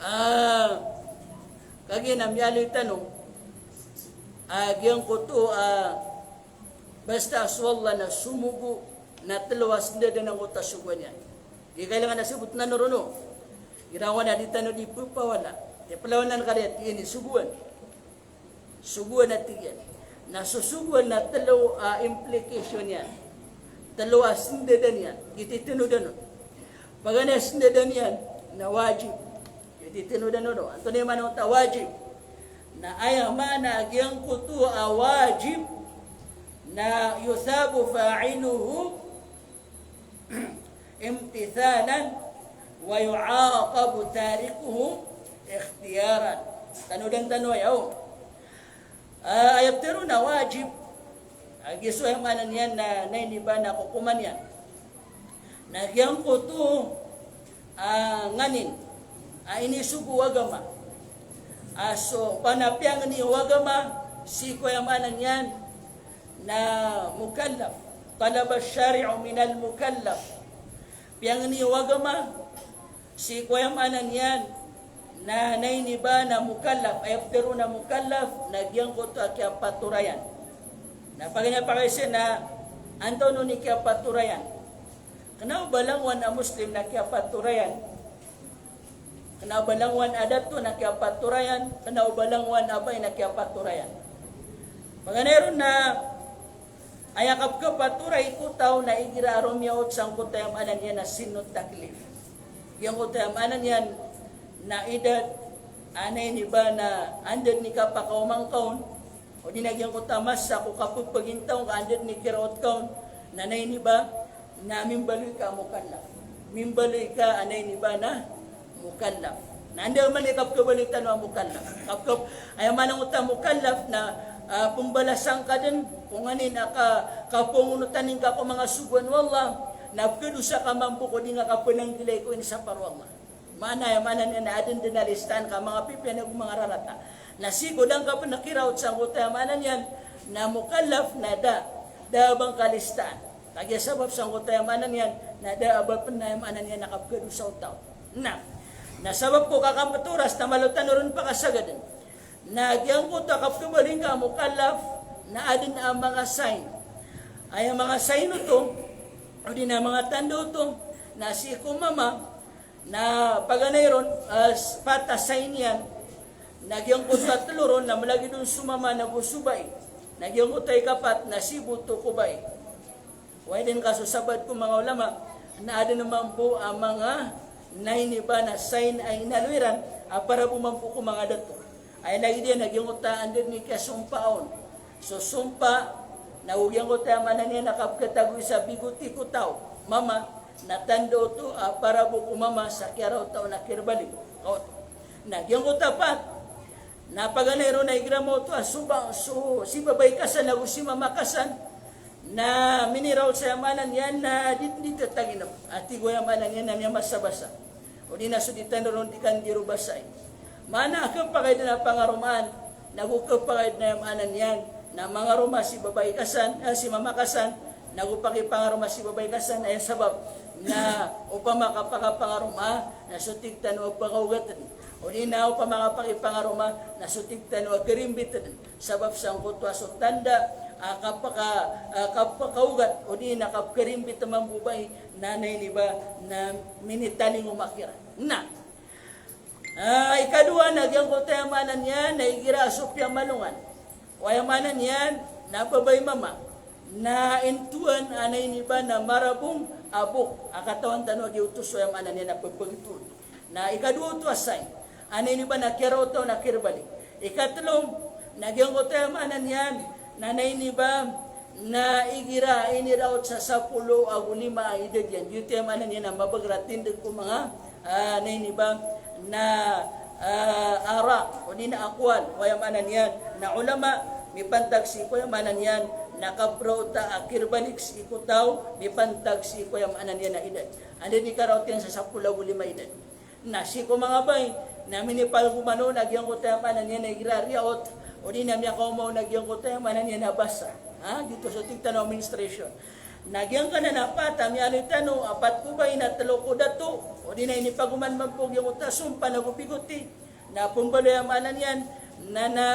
ah, kagiya na miyaaloy tano. Ah, giyangkoto, ah, basta a so Allah na somogo na tlo a sndadan angkoto a sogoan iyan. Di kailangan a sabotn tano ron o. Irawan a di tano di pphawala. Di pphawala ka di ati ini sogoan. Sogoan a tig iyan. Na so sogoan na tlo a implication iyan. Tlo a sndadan iyan. Giyoto i tinodan on. Paganay a sndadan iyan na wajib. Giyoto i tinodan on. Antonaa i maana oto a wajib? Na aya maana a giyangkoto a wajib na yuthabu fa'iluhu imtithalan wa yu'aqabu tarikuhu ikhtiyaran. Tanodan tano aya o. Ah, aya ptharoon a wajib. Agi so aya maana niyan na, na ini ba na kokoman iyan. Na giyangkoto, ah, nganin a inisogo o agama. Ah, so, panapiangni o agama, sii ko aya maana niyan na mukallaf. Talaba ash-shari'u minal mukallaf. Piangni o agama, sii ko aya maana niyan na, na ini ba na mukallaf, aya ptharoon a mukallaf, na giyangkoto a kiyapatorayan. Na paganay a pakaisa na, antonaa i kiyapatorayan? Kna o ba langowan a Muslim na kiyapatorayan. Kna o ba langowan a dato na kiyapatorayan. Kna o ba langowan a bai na kiyapatorayan. Paganay ron na aya kapkhapatoray ko taw na igira a romiyaot sangkoto aya maana niyan na sinno taklif. Giyangkoto aya maana niyan na idad, a na ini ba na anda dn i kapakaoma ngka on, odi na giyangkoto a masa ko kapphagintawng ka anda dn i kiraot ka on, na, na ini ba na mimbaloy ka a mukallaf. Mimbaloy ka a na ini ba na mukallaf. Na anda man i kapkhabaloy tano a mukallaf. Kapkhab-, aya maana oto a mukallaf na, ah, pmbalasan ka dn ko nganin a ka-, kapangonotan ingka ko manga sogoan o Allah, na pkhadosa ka mambo ko di ngka kapnanggilai ko inisapar o Allah. Maana, aya maana niyan na adn dn a listaan ka manga pipiya ago manga rarata. Na sii ko da ngka pn kiraot sangkoto aya maana niyan na mukallaf na da, da a ba ngka listaan. Kagiya sabap sangkoto aya maana niyan na da a ba pn aya maana niyan na kapkhadosa o taw. Na, na sabap ko kakamptoras na malo tano ron pakasagadn. Na giyangkoto a kapkhabaloy ngka a mukallaf na adn a manga sign. Aya manga sign oto, odi na manga tanda oto, na sii ko mama, na paganay ron, ah, s-, pat a sign iyan, na giyangkoto a tlo ron na mlagid on so mama na go so bai. Na giyangkoto a ikapat na sii bo oto ko bai. Oway dn ka so sabaad ko manga ulama, na adn mambo a manga na ini ba na sign a inaloy ran, a para bo mambo ko manga dato. Aya lagid iyan na giyangkoto a anda dn i kiyasompa on. So sompa, na go giyangkoto aya maana niyan na kapkhatagoi sa bigoti ko taw, mama, na tanda oto a para bo ko mama sa kiyaraota on a kirbali. Kaoto. Na giyangkoto a pat, na paganay ron na igira maoto a so ba-, so, si babay ka san ago si mama ka san, na miniraot sa aya maana niyan na di, di tataginep. A tig o aya maana niyan na miyamasa-basa. Odi na so di tano ron di kandiro basai. Maana a khapakay dn a pangaromaan, na go khapakay dn a aya maana niyan na mangaroma si babay ka san, eh, si mama ka san, na go pakipangaroma si babay ka san, aya sabap na opama ka pakapangaroma, na so tig tano a pakaogat dn. Odi na opama ka pakipangaroma, na so tig tano a karimbit dn. Sabap sangkoto a so tanda a kapaka-, a kapakaogat, odi na kapkarimbit mambo o bai, na, na ini ba na minitalingoma kiran. Na, ah, ikadowa na giyangkoto aya maana niyan na igira a so piyamalongan. O aya maana niyan na babay mama. Na intowan a na ini ba na marabong a bok. A katawan tano a giyoto so aya maana niyan na pphagtoon. Na ikadowa oto a sign a na ini ba na kiyaraota on a kirbali. Ikatlo, na giyangkoto aya maana niyan na, na ini ba na igira iniraot sa sapolo ago lima a idad iyan. Giyoto aya maana niyan na mabager a tindeg ko manga, ah, na ini ba, na, ah, ara, odi na aqwal, ko aya maana niyan na ulama, mipantag sii ko aya maana niyan na kapraota a kirbalik sii ko taw, mipantag sii ko aya maana niyan na idad. Anda dn i karaot iyan sa sapolo ago lima a idad. Na sii ko manga bai, na minipagoman on a giyangkoto aya maana niyan na igira riyaot, odi na miyakaoma on a giyangkoto aya maana niyan na basa. Ha, giyoto so tig tano a menstruation. Na giyangkanan a pat a miyaaloy tano, a pat ko bai na telo ko dato, odi na inipagoman mambo giyangkoto a sompa na go bigoti. Na pmbaloy aya maana niyan, na, na,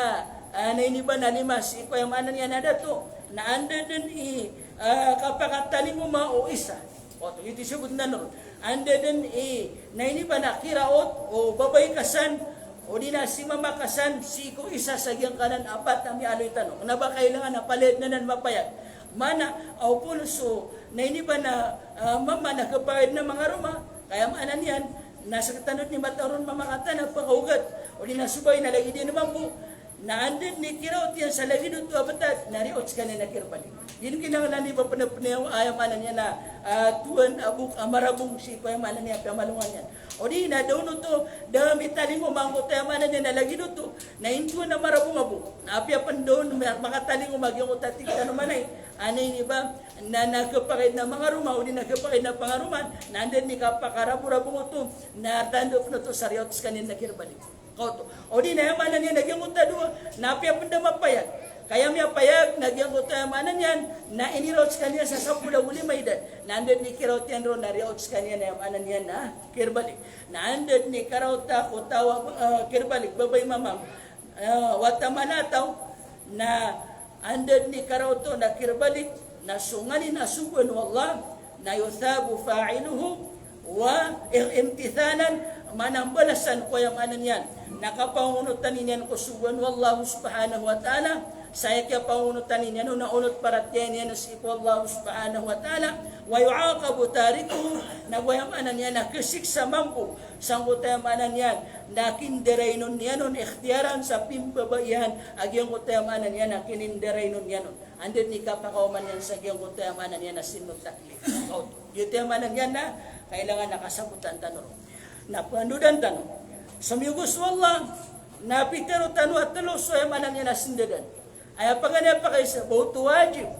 ah, na ini ba na lima sii ko aya maana niyan na dato. Na anda dn i, ah, kapakatalingoma o isa. Oto, ito i sabot tano. Anda dn i, na ini ba na kiraot o babay ka san, odi na si mama ka san, sii ko isa sa giyangkanan a pat a miyaaloy tano. Kna ba kailangan a palaya dn anan mapayag. Maana, a opon so, na ini ba na, ah, mama na khapakay dn a mangaroma, ka aya maana niyan, na sktano dn i matao ron mama ka tano a pakaogat, odi na so bai na lagid iyan mambo, na anda dn i kiraot iyan sa lagid oto a btad, na riyaot skaniyan a kirbalik. Giya kinanglan i ba pnapnaya aya maana niyan na, ah, tohan a bok a marabong sii ko aya maana niyan a piyamalongan iyan. Odi na da on oto, da mitalingoma angkoto aya maana niyan na lagid oto, na intohan a marabong a bok. Na apiya pn da on ma-, makatalingoma giyangkoto a tig tano manay, a na ini ba, na, na khapakay dn a mangaroma, odi na khapakay dn a pangaromaan, na anda dn i kapakaraborabong oto, na tanda pn oto sa riyaot skaniyan a kirbalik. Ka oto. Odi na aya maana niyan na giyangkoto a dowa, na apiya pn da mapayag. Ka aya miyapayag na giyangkoto aya maana niyan, na iniraot skaniyan sa sapolo ago lima a idad. Na anda dn i kiraot iyan ron na riyaot skaniyan aya maana niyan na kirbalik. Na anda dn i karaot a ko taw a, ah, kirbalik, babay mamam, ah, wata mala a taw, na anda dn i karaot on a kirbalik, na so nganin a sogoan o Allah, na yuthabu fa'iluhu wa imtithalan, maana mbalasan ko aya maana niyan na kapangonotan iyan ko sogoan o Allah subhanahu wa ta'ala, sa aya kiyapangonotan iyan on na onot paratiyaya niyan sii ko Allah subhanahu wa ta'ala, wa yu'aqabu tarikuhu, na go aya maana niyan na khasiksa mambo sangkoto aya maana niyan na kindarainon iyan on, ikhtiyaran sa pimbabaihan a giyangkoto aya maana niyan na kinindarainon iyan on. Anda dn i kapakaoma niyan sa giyangkoto aya maana niyan na sinno taklif. Oto. Giyoto aya maana niyan na kailangan a kasabotan tano ron. Na pandodan tano. Somiyog so Allah, na pitharo tano a telo so aya maana niyan na sndadan. Aya paganay a pakaisa, ba oto wajib.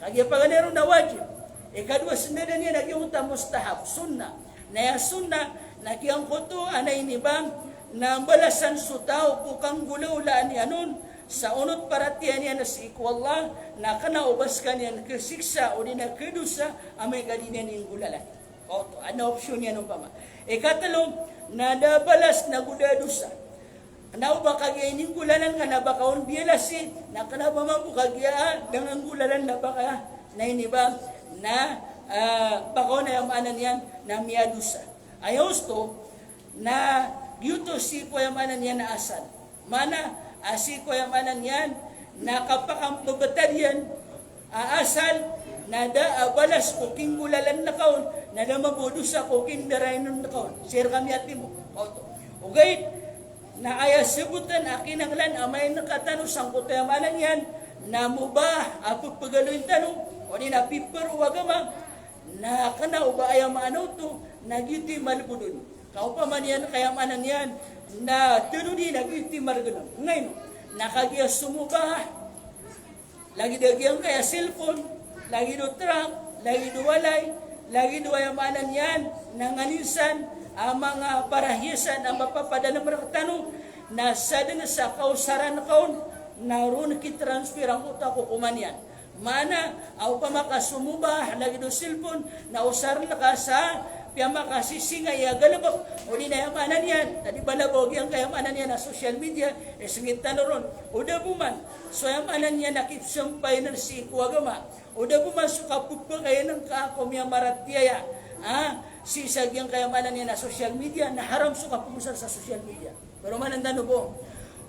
Kagiya paganay ron na wajib. Ikadowa sndadan iyan a giyangkoto a mustahab, sunnah. Na aya sunnah, na giyangkoto a na ini ba, na mbalasan so taw ko kanggolawlaan iyan on, sa onot paratiyaya niyan sii ko Allah, na kna o ba skaniyan khasiksa, odi na khadosa, amay ka di niyan inggolalan. Oto, adn a option iyan opama. Ikatelo, na da a balas na go da a dosa. Kna o ba kagiya ininggolalan ka na ba ka on biyalasi, na kna ba mambo kagiya a da ngka nggolalan na ba ka, na ini ba, na, ah, ba ka on aya maana niyan na miyadosa. Aya osto, na giyoto sii ko aya maana niyan na asal. Maana, a sii ko aya maana niyan na kapakambebetad iyan a asal, na da a balas ko kinggolalan ngka on, na da mambo a dosa ko kindarainon ngka on. Sii rka miyatimo. Oto. Ogaid na aya sabotan a kinanglan a main rktano sangkoto aya maana niyan na mubah a pphagaloyin tano, odi na piparo o agama, na kna o ba aya maana oto na giyoto i malbod on. Ka opama niyan ka aya maana niyan na telo di na giyoto i margn on. Ngaino, na kagiya so mubah, lagid a giyangkaya cellphone, lagid o truck, lagid o walay, lagid o aya maana niyan na nganin san a manga parahiyasan a mapapadalm rktano, na sadn sa kaosaran ka on, na ron kitransfer angkoto a kokoman iyan. Maana, a opama ka so mubah, lagid o cellphone, na osarn ka sa piyamakasisingay a galbk, odi na aya maana niyan, na di bala ba o giyangkaya maana niyan a social media, isngit tano ron. O da bo man so aya maana niyan a kipsampayn sii ko agama, o da bo man so kapphakayn ngka ko miyamaratiyaya, ah, sii sa giyangkaya maana niyan a social media, na haram so kapphagosar sa social media. Paromanan tano bo.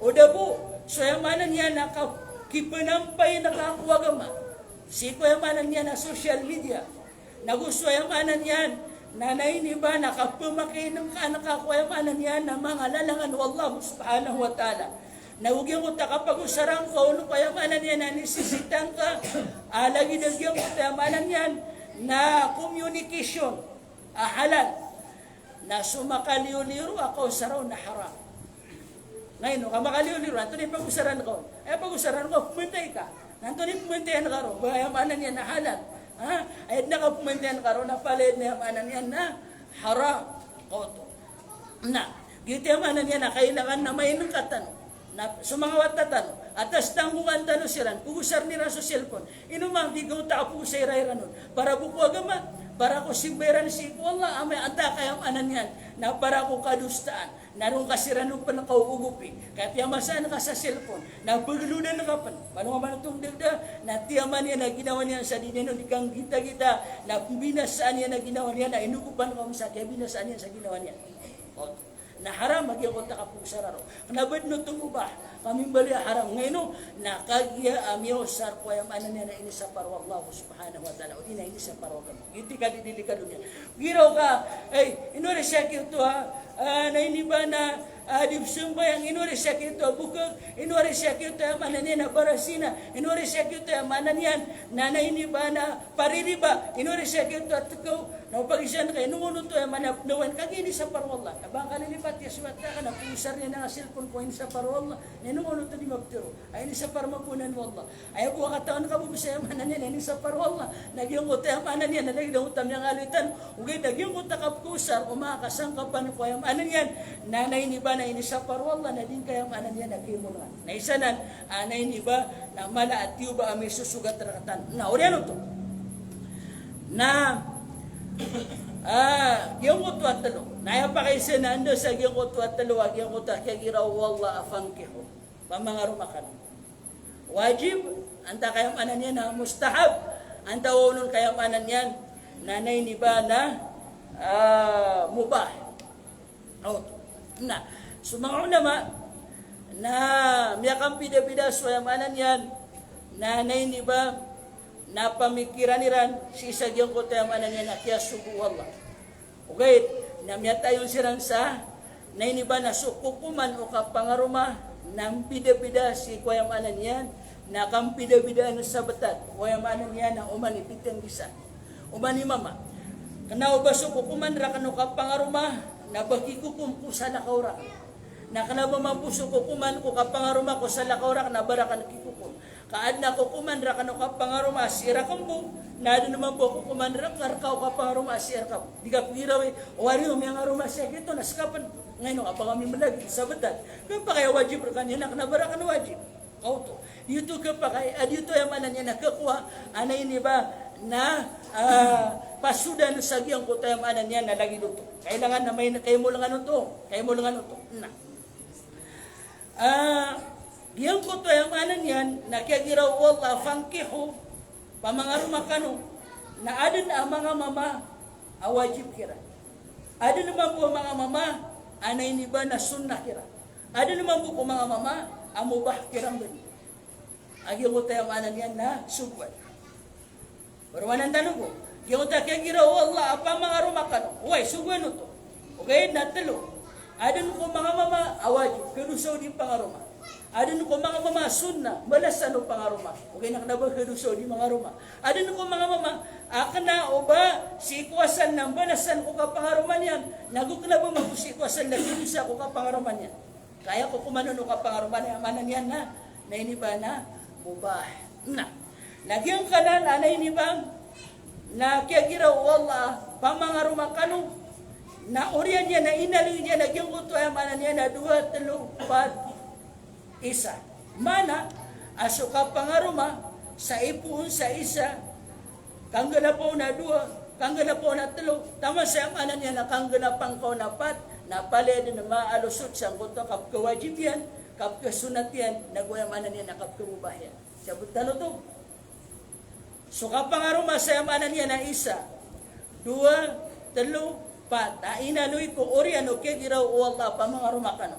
O da bo so aya maana niyan a ka-, kipanampay ngka ko agama sii ko aya maana niyan a social media. Na go so aya maana niyan na, na ini ba na kaphamakay ngka, ngka ko aya maana niyan a manga lalangan o Allah subhanahu wa ta'ala. Na o giyangkoto a kapagosara ngka on ko aya maana niyan na nisisita ngka a lagid a giyangkoto a aya maana niyan na communication a halal. Na so makaliyo-liyo roo a kaosara on na haram. Ngaino ka makaliyo-liyo roo, antonaa i pagosara ngka on? Aya pagosara ngka on, pmantay ka. Na antonaa i pmantayan ka roo? Ba aya maana niyan na halal. Ha? Aya dn a kapmantayan ka roo na palaya dn aya maana niyan na haram. Oto. Na giyoto aya maana niyan na kailangan na mainengka tano. Na so manga wata tano, atas tanggongan tano siran, pagosarn iran so cellphone. Ino man di gawta a pagosara iran on? Para bo ko agama, para ko simba iran sii ko Allah, amay antaa ka aya maana niyan na para ko kadosaan. Na roo ngka siran on pn kaogopi. Ka piyamasaan ka sa cellphone, na pagloadan ka pn. Malo nga man oto ngdagda, na tiyaman iyan a ginawa niyan sa di niyan on di kanggitagita, na pmbinasaan iyan a ginawa niyan, na inogopan ka on sa kiyabinasaan iyan sa ginawa niyan. Oto. Na haram a giyangkoto a kapagosara roo. Kna ba dn oto mubah, ka mimbaloy a haram. Ngaino? Na kagiya a miyaosar ko aya maana niyan na inisapar o Allah subhanahu wa ta'ala, odi na inisapar o agama. Giyoto i kadidelikado niyan. Giraw ka, ay, ino ri siya giyoto a, ah, na ini ba na, ah, di pzambayang, ino ri siya giyoto a bokeg, ino ri siya giyoto a aya maana niyan na barasina, ino ri siya giyoto a aya maana niyan na, na ini ba na paririba, ino ri siya giyoto a tkaw, na o pagizaan ka, ino ngono oto aya maana pnawan, kagiya inisapar o Allah. Na ba ngka lilipati a so wata ka na pagosarn iyan a cellphone ko inisapar o Allah, na ino ngono oto di maptero a inisapar mambo anan o Allah. Aya bo a katawan ka bo bes aya maana niyan na inisapar o Allah. Na giyangkoto aya maana niyan na lagid angkoto a miyangaloy tano. Ogaid na giyangkoto a kapagosar o manga kasangkapan ko aya maana niyan na, na ini ba na inisapar o Allah, na di ngka aya maana niyan na kaimolangan. Na isa nan, ah, na ini ba na mala a tiyoba a misosogat rktano. Na oriyan oto. Na, ah, giyangkoto a tlo. Na aya pakaisa na anda sa giyangkoto a tlo a giyangkoto a kiyagiraw o Allah a fankihu. Pamangaroma kano. Wajib, antaa ka aya maana niyan na mustahab, antaa onon ka aya maana niyan na, na ini ba na, ah, mubah. Oto. Na so manga ulama na miyakampidabida so aya maana niyan na, na ini ba na pamikiran iran sii sa giyangkoto aya maana niyan na kiyasogo o Allah. Ogaid na miyatayon siran sa, na ini ba na so kokoman o kapangaroma na mbidabida sii ko aya maana niyan na kampidabidaan sa btad o aya maana niyan na oman i pitnggisa, oman i mama. Kna o ba so kokoman rakn o kapangaroma na ba kikokom ko salakaw rakn. Na kna ba mambo so kokoman ko kapangaroma ko salakaw rakn na ba rakn kikokom. Ka adn a kokoman rakn o kapangaroma a sii rakn bo, na adn mambo a kokoman rk-, rka o kapangaroma a sii rka bo. Di ka pgirawi, o ari o miyangaroma sii akn oto na ska pn. Ngaino ka ba kami mlagid sa btad. Khapakay a wajib rkaniyan na kna ba rakn wajib. Ka oto. Giyoto khapakay, a giyoto aya maana niyan na khakowa, a na ini ba na, ah, pasodan sa giyangkoto aya maana niyan na lagid oto. Kailangan na main, kaimolangan oto, kaimolangan oto. Na. Ah, giyangkoto aya maana niyan na kiyagiraw o Allah, fankihu, pamangaroma kano, na adn a manga mama a wajib kiran. Adn mambo a manga mama a na ini ba na sunnah kiran. Adn mambo ko manga mama a mubah kiran bn. A giyangkoto aya maana niyan na sogoan. Parowanan tano bo. Giyangkoto a kiyagiraw o Allah a pamangaroma kano. Oway, sogoan oto. Ogaid na tlo. Adn ko manga mama a wajib, khadosa o di pangaroma. Adn ko manga mama a sunnah, mbalasan o pangaroma. Ogaid na kna ba khadosa o di mangaroma. Adn ko manga mama a kna o ba sii ko asal na mbalasan ko kapangaroma niyan, nago kna ba mambo sii ko asal na khadosa ko kapangaroma niyan. Ka aya kokoman on o kapangaroma niyan, maana niyan na, na ini ba na mubah. Na, na giyangkanan a na ini ba na kiyagiraw o Allah a pamangaroma kano, na oriyan iyan na inaloy niyan a giyangkoto aya maana niyan na dowa, tlo, pat, isa. Maana a so kapangaroma sa ipoon sa isa, kangganapan on a dowa, kangganapan on a tlo, taman sa aya maana niyan na kangganapan ka on a pat, na palaya dn maalosoat sangkoto a kapkhawajib iyan, kapkhasunnat iyan, nago aya maana niyan na kapkhamubah iyan. Siyabot tano oto. So kapangaroma sa aya maana niyan na isa, dowa, tlo, pat, a inaloy ko oriyan o kiyagiraw o Allah a pamangaroma kano.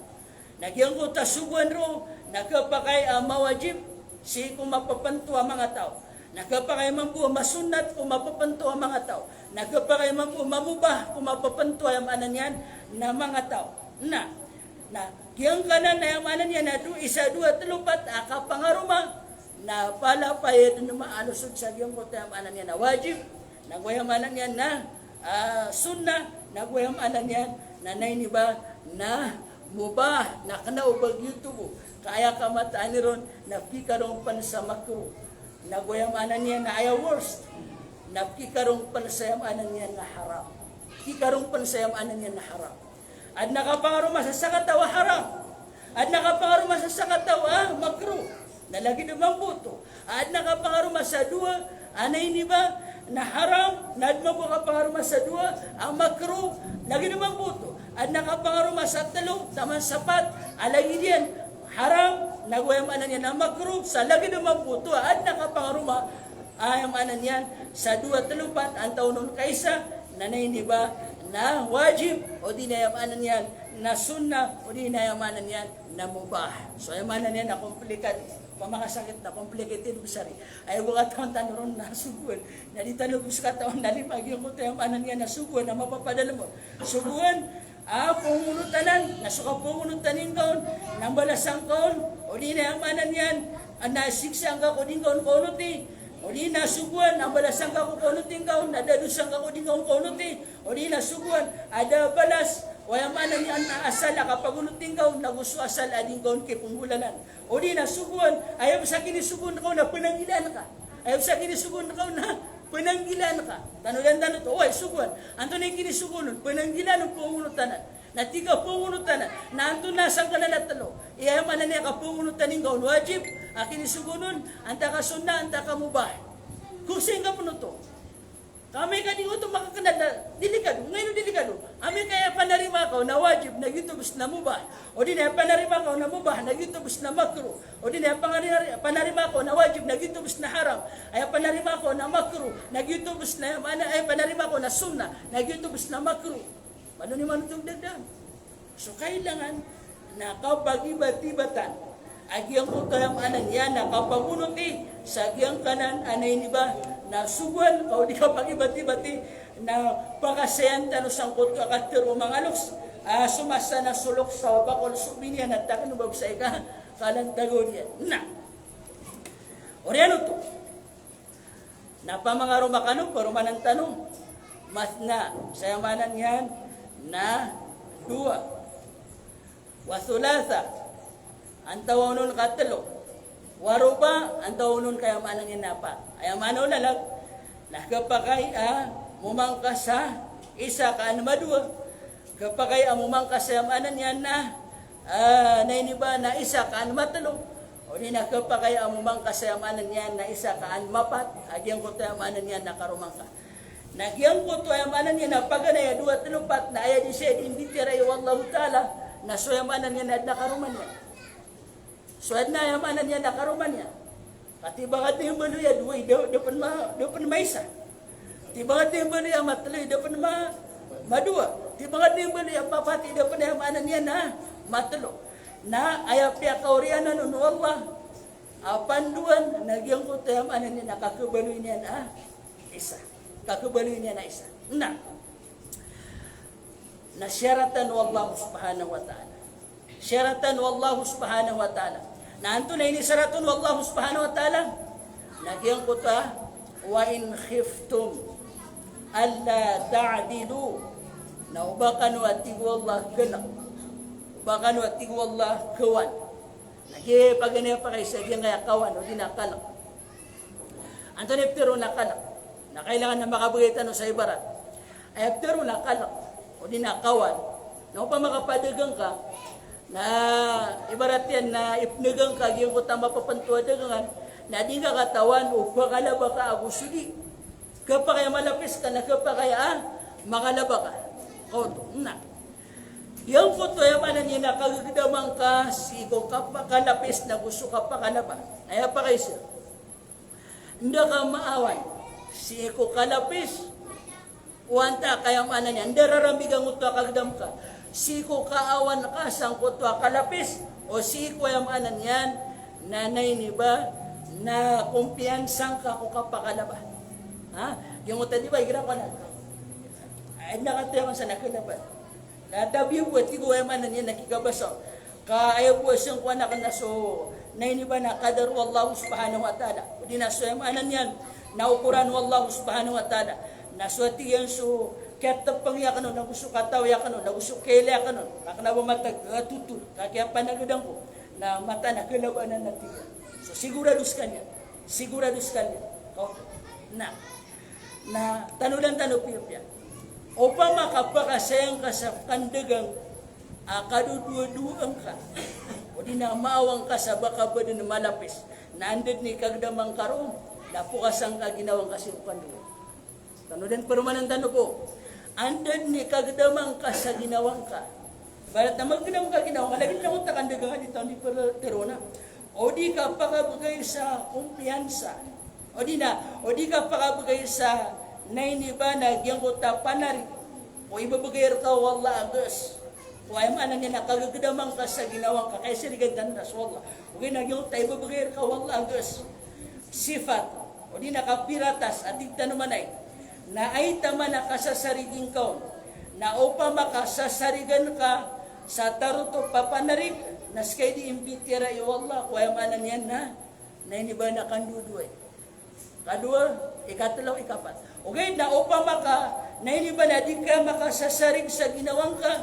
Na giyangkoto a sogoan roo na khapakay a mawajib sii ko mapapanto a manga taw. Na khapakay mambo a masunnat ko mapapanto a manga taw. Na khapakay mambo a mamubah ko mapapanto a aya maana niyan na manga taw. Na, na Giyangkanan aya maana niyan na do, isa, dowa, telo, pat a kapangaroma, na palapayad dn maana sod sa giyangkoto aya maana niyan na wajib, nago aya maana niyan na, ah, sunnah, nago aya maana niyan na, na ini ba, na mubah, na kna o ba giyoto bo. Ka aya kamataan iron na pkikarong pn sa makruh. Nago aya maana niyan na aya worst, na pkikarong pn sa aya maana niyan na haram. Pkikarong pn sa aya maana niyan na haram. Adn a kapangaroma sa sakataw a haram. Adn a kapangaroma sa sakataw a makruh, na lagid o mambo oto. Adn a kapangaroma sa dowa a na ini ba, na haram, na adn mambo a kapangaroma sa dowa a makruh, lagid o mambo oto. Adn a kapangaroma sa telo, taman sa pat, a lagid iyan haram, nago aya maana niyan na makruh, sa lagid o mambo oto. Adn a kapangaroma, aya maana niyan, sa dowa, telo, pat, antaa on ka isa, na, na ini ba, na wajib, odi na aya maana niyan na sunnah, odi na aya maana niyan na mubah. So aya maana niyan na complicated, pamakasakit na complicated, besar. Aya bo katawan tano ron na sogoan, na di tano bo sii katawan na lima giyangkoto aya maana niyan na sogoan, na mapapadalm on. Sogoan, a, pongonotan, na so kapongonotan ingka on na mbalasan ka on, odi na aya maana niyan na siksaan ka ko di ngka on kaonoti. Odi na sogoan a mbalasan ka ko kaonoti ngka on na da dosa ngka ko di ngka on kaonoti. Odi na sogoan a da balas o aya maana niyan na asal a kapagonoti ngka on nago so asal a di ngka on kiponggolalan. Odi na sogoan, aya bo sa kinisogoan ka on na pnanggilaan ka. Aya bo sa kinisogoan ka on na pnanggilaan ka. Tanodan tano oto, oway, sogoan. Antonaa i kinisogoan on? Pnanggilaan o pongonotan. Na tig a pongonotan, na antonaa sangkanan a telo? Aya maana niyan a kapongonotan ingka on wajib a kinisogoan on, antaa ka sunnah, antaa ka mubah. Konsing ka pn oto. Ka amay ka di oto makaknal na delikado, ngayon delikado. Amay ka aya panarima ka on na wajib, na giyoto bes na mubah. Odi na aya panarima ka on na mubah, na giyoto bes na makruh. Odi na aya panari-, panarima ka on na wajib, na giyoto bes na haram. Aya panarima ka on na makruh, na giyoto bes na, aya maana, aya panarima ka on na sunnah, na giyoto bes na makruh. Malo niyo man oto dagdagan. So kailangan na kapagibat-ibatan a giyangkoto aya maana niyan na kapagonoti sa giyangkanan a na ini ba, na sogoan ka o di kapagibat-ibati, na pakasayan tano sangkoto a katharo o manga loks a so masa na so loks sa bakol so biniyan a takn o ba bo sa ika kalantagaw niyan. Na oriyan oto. Na pamangaroma kano, paromanan tano, mathna, sa aya maana niyan na dowa, wa thulatha, antaa on ka telo, wa ruba, antaa on ka aya maana niyan na apat. Aya maana o lalag na khapakay a momangka sa isa ka an madowa, khapakay a momangka sa aya maana niyan na, ah, na ini ba, na isa ka an matelo, odi na khapakay a momangka sa aya maana niyan na isa ka an mapat a giyangkoto aya maana niyan na karomangka. Na giyangkoto aya maana niyan na paganay a dowa, telo, pat na aya di saya di mbitiyarai o Allahu Ta'ala na so aya maana niyan na adn a karoma niyan. So adn a aya maana niyan na karoma niyan. Ka tibangat niyan baloy a dowa i da, da pn ma, da pn maisa. Tibangat niyan baloy a matelo i da pn ma, madowa. Tibangat niyan baloy a mapat i da pn aya maana niyan na matelo. Na aya piyakaoriyanan on o Allah a pandoan na giyangkoto aya maana niyan na kakhabaloy niyan a isa. Kakhabaloy niyan a isa. Na Na siyaratan o Allah subhanahu wa ta'ala. Siyaratan o Allah subhanahu wa ta'ala. Na antonaa i inisyarat on o Allah subhanahu wa ta'ala? Na giyangkoto a, "Wa in khiftum alla ta'dilu." Na o ba kano a tig o Allah kna. O ba kano a tig o Allah kawan. Na giya paganay a pakaisa giyangkaya kawan, odi na kalk. Antonaa i pitharo on a kalk? Na kailangan na makabgay tano sa ibarat. Aya pitharo on a kalk, odi na kawan. Na opama ka padagang ka, na ibarat iyan na ipdagang ka giyangkoto a mapapnto a dagangan, na di ngka katawan o pkalaba ka ago so di. Khapakay a malapis ka na khapakay a makalaba ka. Kaoto, na. Giyangkoto aya maana niyan na kagagdaman ka sii ko kapakalapis nago so kapakalaba. Aya pakaisa. Nda ka maawan sii ko kalapis, o antaa ka aya maana niyan, nda rarambigan oto a kagdam ka sii ko kaawan ka sangkoto a kalapis, o sii ko aya maana niyan na, na ini ba, na kompiyansa ngka ko kapakalaba. Ha? Giyangkoto a di ba, igira ko na. Ay, na katoyaman sa na kalaba. Na tabiya bo a tig o aya maana niyan na kikabasa. Ka aya bo a sangkowan aken na so, na ini ba na kadar o Allah subhanahu wa ta'ala. O di na so aya maana niyan, na okoran o Allah subhanahu wa ta'ala. Na so ati iyan so kiyatepeng iyan aken on, nago so katawi aken on, nago so kailay aken on. Ka kena ba matag, ah, toto, ka kiyapanagad angko. Na mataan a kalabanan ati iyan. So sigurado sekaniyan. Sigurado sekaniyan. Ka oto. Na. Na tanodan tano piyapiya. Opama ka pakasayang ka sa kandagang a kadodoadoa ngka, o di na maawang ka sa ba ka baden malapis, na anda den i kagedama ngka roo, na pokasang ka ginawa ngka sii ko kandagang. Tanodan paromanan tano bo. Anda den i kagedama ngka sa ginawa ngka. Ibarat na magedam ka ginawa ngka, lagid na oto a kandagang a di tano di per-, terona. O di ka pakabegay sa kumpiyansa. O di na, o di ka pakabegay sa na ini ba na giyangkoto a panarig. O ibebegay reka o Allah a ges. O aya maana niyan na kagegedama ngka sa ginawa ngka, kaya sarigan tano na so Allah. Ogaid na giyangkoto a ibebegay reka o Allah a ges. Sifat. O di na kapiratas, a tig tano manay. Na aya taman a kasasarigi ngka on. Na opama ka sasarigan ka sa tarotop a panarig, na seka i di imbitiyarai o Allah, ko aya maana niyan na, na ini ba na kandodoay. Kadowa, ikatelo, ikapat. Ogaid na opama ka, na ini ba na di ka makasasarig sa ginawa ngka,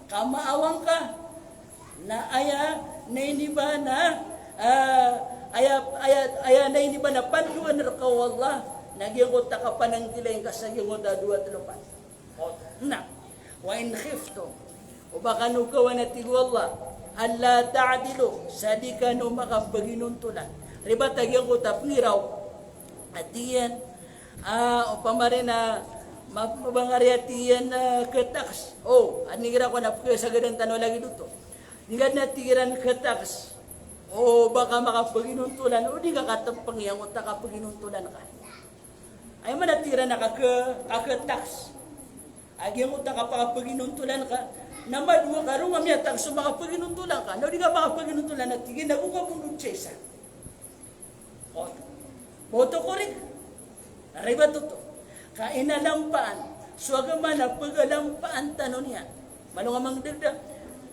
ka maawang ka, na aya, na ini ba na, ah, aya, aya, aya na ini ba na pandoan reka o Allah, na giyangkoto a kapananggilai ngka sa giyangkoto a dowa telo pat. Na, wa in khiftum, o ba kano kawan a tig o Allah, alla ta'dilu, sa di kano makapaginontolan. Ribat a giyangkoto a pengiraw. Ati iyan, ah, opama ren a ma-, mabangari ati iyan, ah, ke tax. O, adi igira ko na pekesagadan tano lagid oto. Di ka na tig iran ke tax. O, ba ka makapaginontolan, o di ka katepeng iyan o ta kapaginontolan ka. Aya maana tig iran a kake-, kake-tax. A giyangkoto a kapakapaginontolan ka, na madowa ka roo nga miyatax so makapaginontolan ka, na o di ka makapaginontolan a tig iyan, na go ka bondod sa isa. O, ba oto korek? Ribat oto. Ka inalampaan so agama na pegalampaan tano niyan. Malo nga mangdagdag.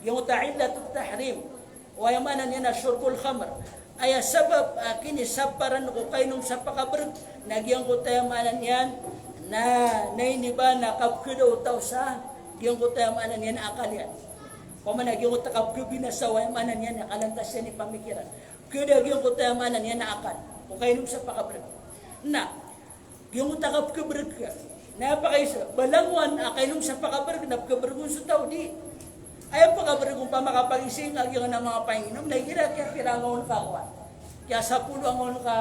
Giyangkoto a illatut tahrim. O aya maana niyan na shurbul khamr. Aya sabap a kinisaparan ko kainom sa pakabereg, na giyangkoto aya maana niyan na, na ini ba na kapekeda o taw sa giyangkoto aya maana niyan na akal iyan. Opama na giyangkoto a kapekebinasa o aya maana niyan na kalantas iyan i pamikiran. Keda giyangkoto aya maana niyan na akal ko kainom sa pakabereg. Na giyangkoto a kapekebereg ka. Na aya pakaisa, ba langowan a kainom sa pakabereg na pekebereg on so taw, di. Aya pakabereg on, opama ka pagising ka giyangkanan a manga painginom, na igira kiyapira angka on ka kowan. Kiyasapolo angka on ka,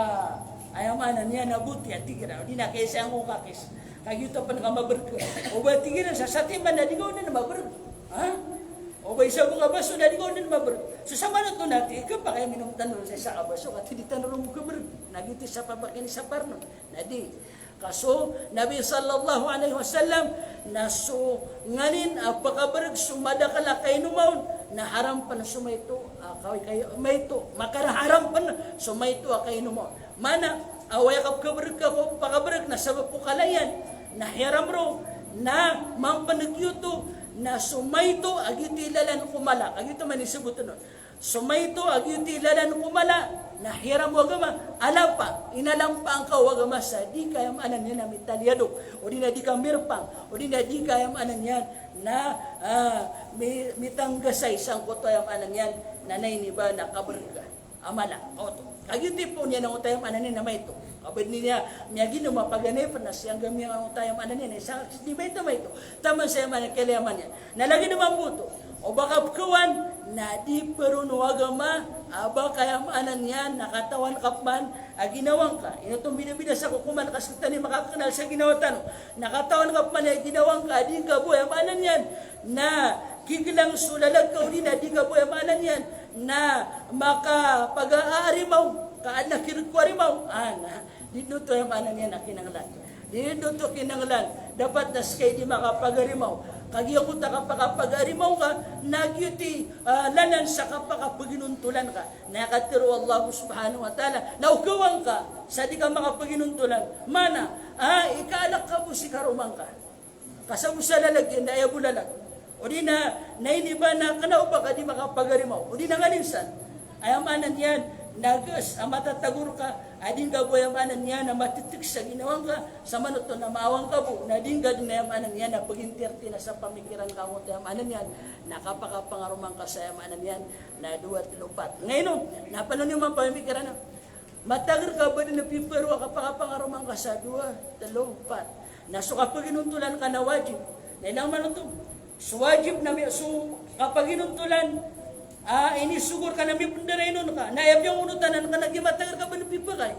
aya maana niyan na boti a tig iran. Di na kaisa angka on ka kis. Ka giyoto pen ka mabereg ka. O ba tig iran sa satiman na di ka on den mabereg. Ha? O ba isa bo ka baso na di ka on den mabereg. So samanoto na tig iyan, ka pakay minom tano sa isa ka baso, ka tig di tano ron makebereg. Na giyoto i sabap a kinisapar on. Na di. Ka so Nabi sallallahu alaihi wasallam na so nganin a pakabereg so madakel a kainoman, na haram pen so maito a kay-, kay-, maito, makaraharam pen so maito a kainoman. Maana a aya kapakabereg ka ko pakabereg na sabap ko kala iyan, na hiyaram ron, na mampeneg giyoto, na so maito a giyoto i lalan ko mala, a giyoto man i sebot on. So maito a giyoto i lalan ko mala, na hiyaram o agama, alapa, inalampaan ka o agama sa di ka aya maana niyan na mitaliyadok, o di na di ka mirpang, o di na di ka aya maana niyan na, ah, mi-, mitanggasay sangkoto aya maana niyan na, na ini ba na kabereg a mala. Oto. Ka giyoto i poon iyan angkoto aya maana niyan na maito. Ka ba di niyan miyaginom a paganay pen na siyangga miyan angkoto aya maana niyan na isa di maito, maito. Taman sa aya maana niyan, keleyaman iyan. Na lagid mambo oto, o ba ka pekewan, na di peron o agama a ba ka aya maana niyan na katawan ka peman a ginawa ngka. Ino oto mbidabida sa kokoman ka sekitani makakenal sa ginawa tano. Na katawan ka peman a ginawa ngka a di ngka bo aya maana niyan na kigelang so lalag ka, o di na di ngka bo aya maana niyan na makapaga-, a-, arimaw, ka aden a kireg ko arimaw. Ah, na di den oto aya maana niyan a kinanglan. Di den oto kinanglan. Dapat na seka i di makapagarimaw. Ka giyangkoto a kapakapagarimaw ka, na giyoto i, ah, lalan sa kapakapaginontolan ka. Na katero o Allah subhanahu wa ta'ala na okawang ka sa di ka makapaginontolan. Maana, ah, ikaalek ka bo si karoma ngka. Ka sa bo sa lalag iyan na aya bo lalag. O di na, na ini ba na kena o ba ka di makapagarimaw. O di na nganin san. Aya maana niyan, na ges a matatago rka, a di ngka bo aya maana niyan na mateteg sa ginawa ngka, sa manoto na maawa ngka bo, na di ngka den aya maana niyan na peginterti na sa pamikiran ka angkoto aya maana niyan, na kapakapangaroma ngka sa aya maana niyan, na dowa, telo, pat. Ngaino, na pano niyo mapamikiran na. Matager ka ba den a piparo a kapakapangaroma ngka sa dowa, telo, pat. Na so kapaginontolan ka na wajib. Na ilang manoto. So wajib na mi-, so kapaginontolan, ah, inisogo rka na mipendarainon ka. Na aya piyangonotanan ka na giya matager ka ba den a pipakay.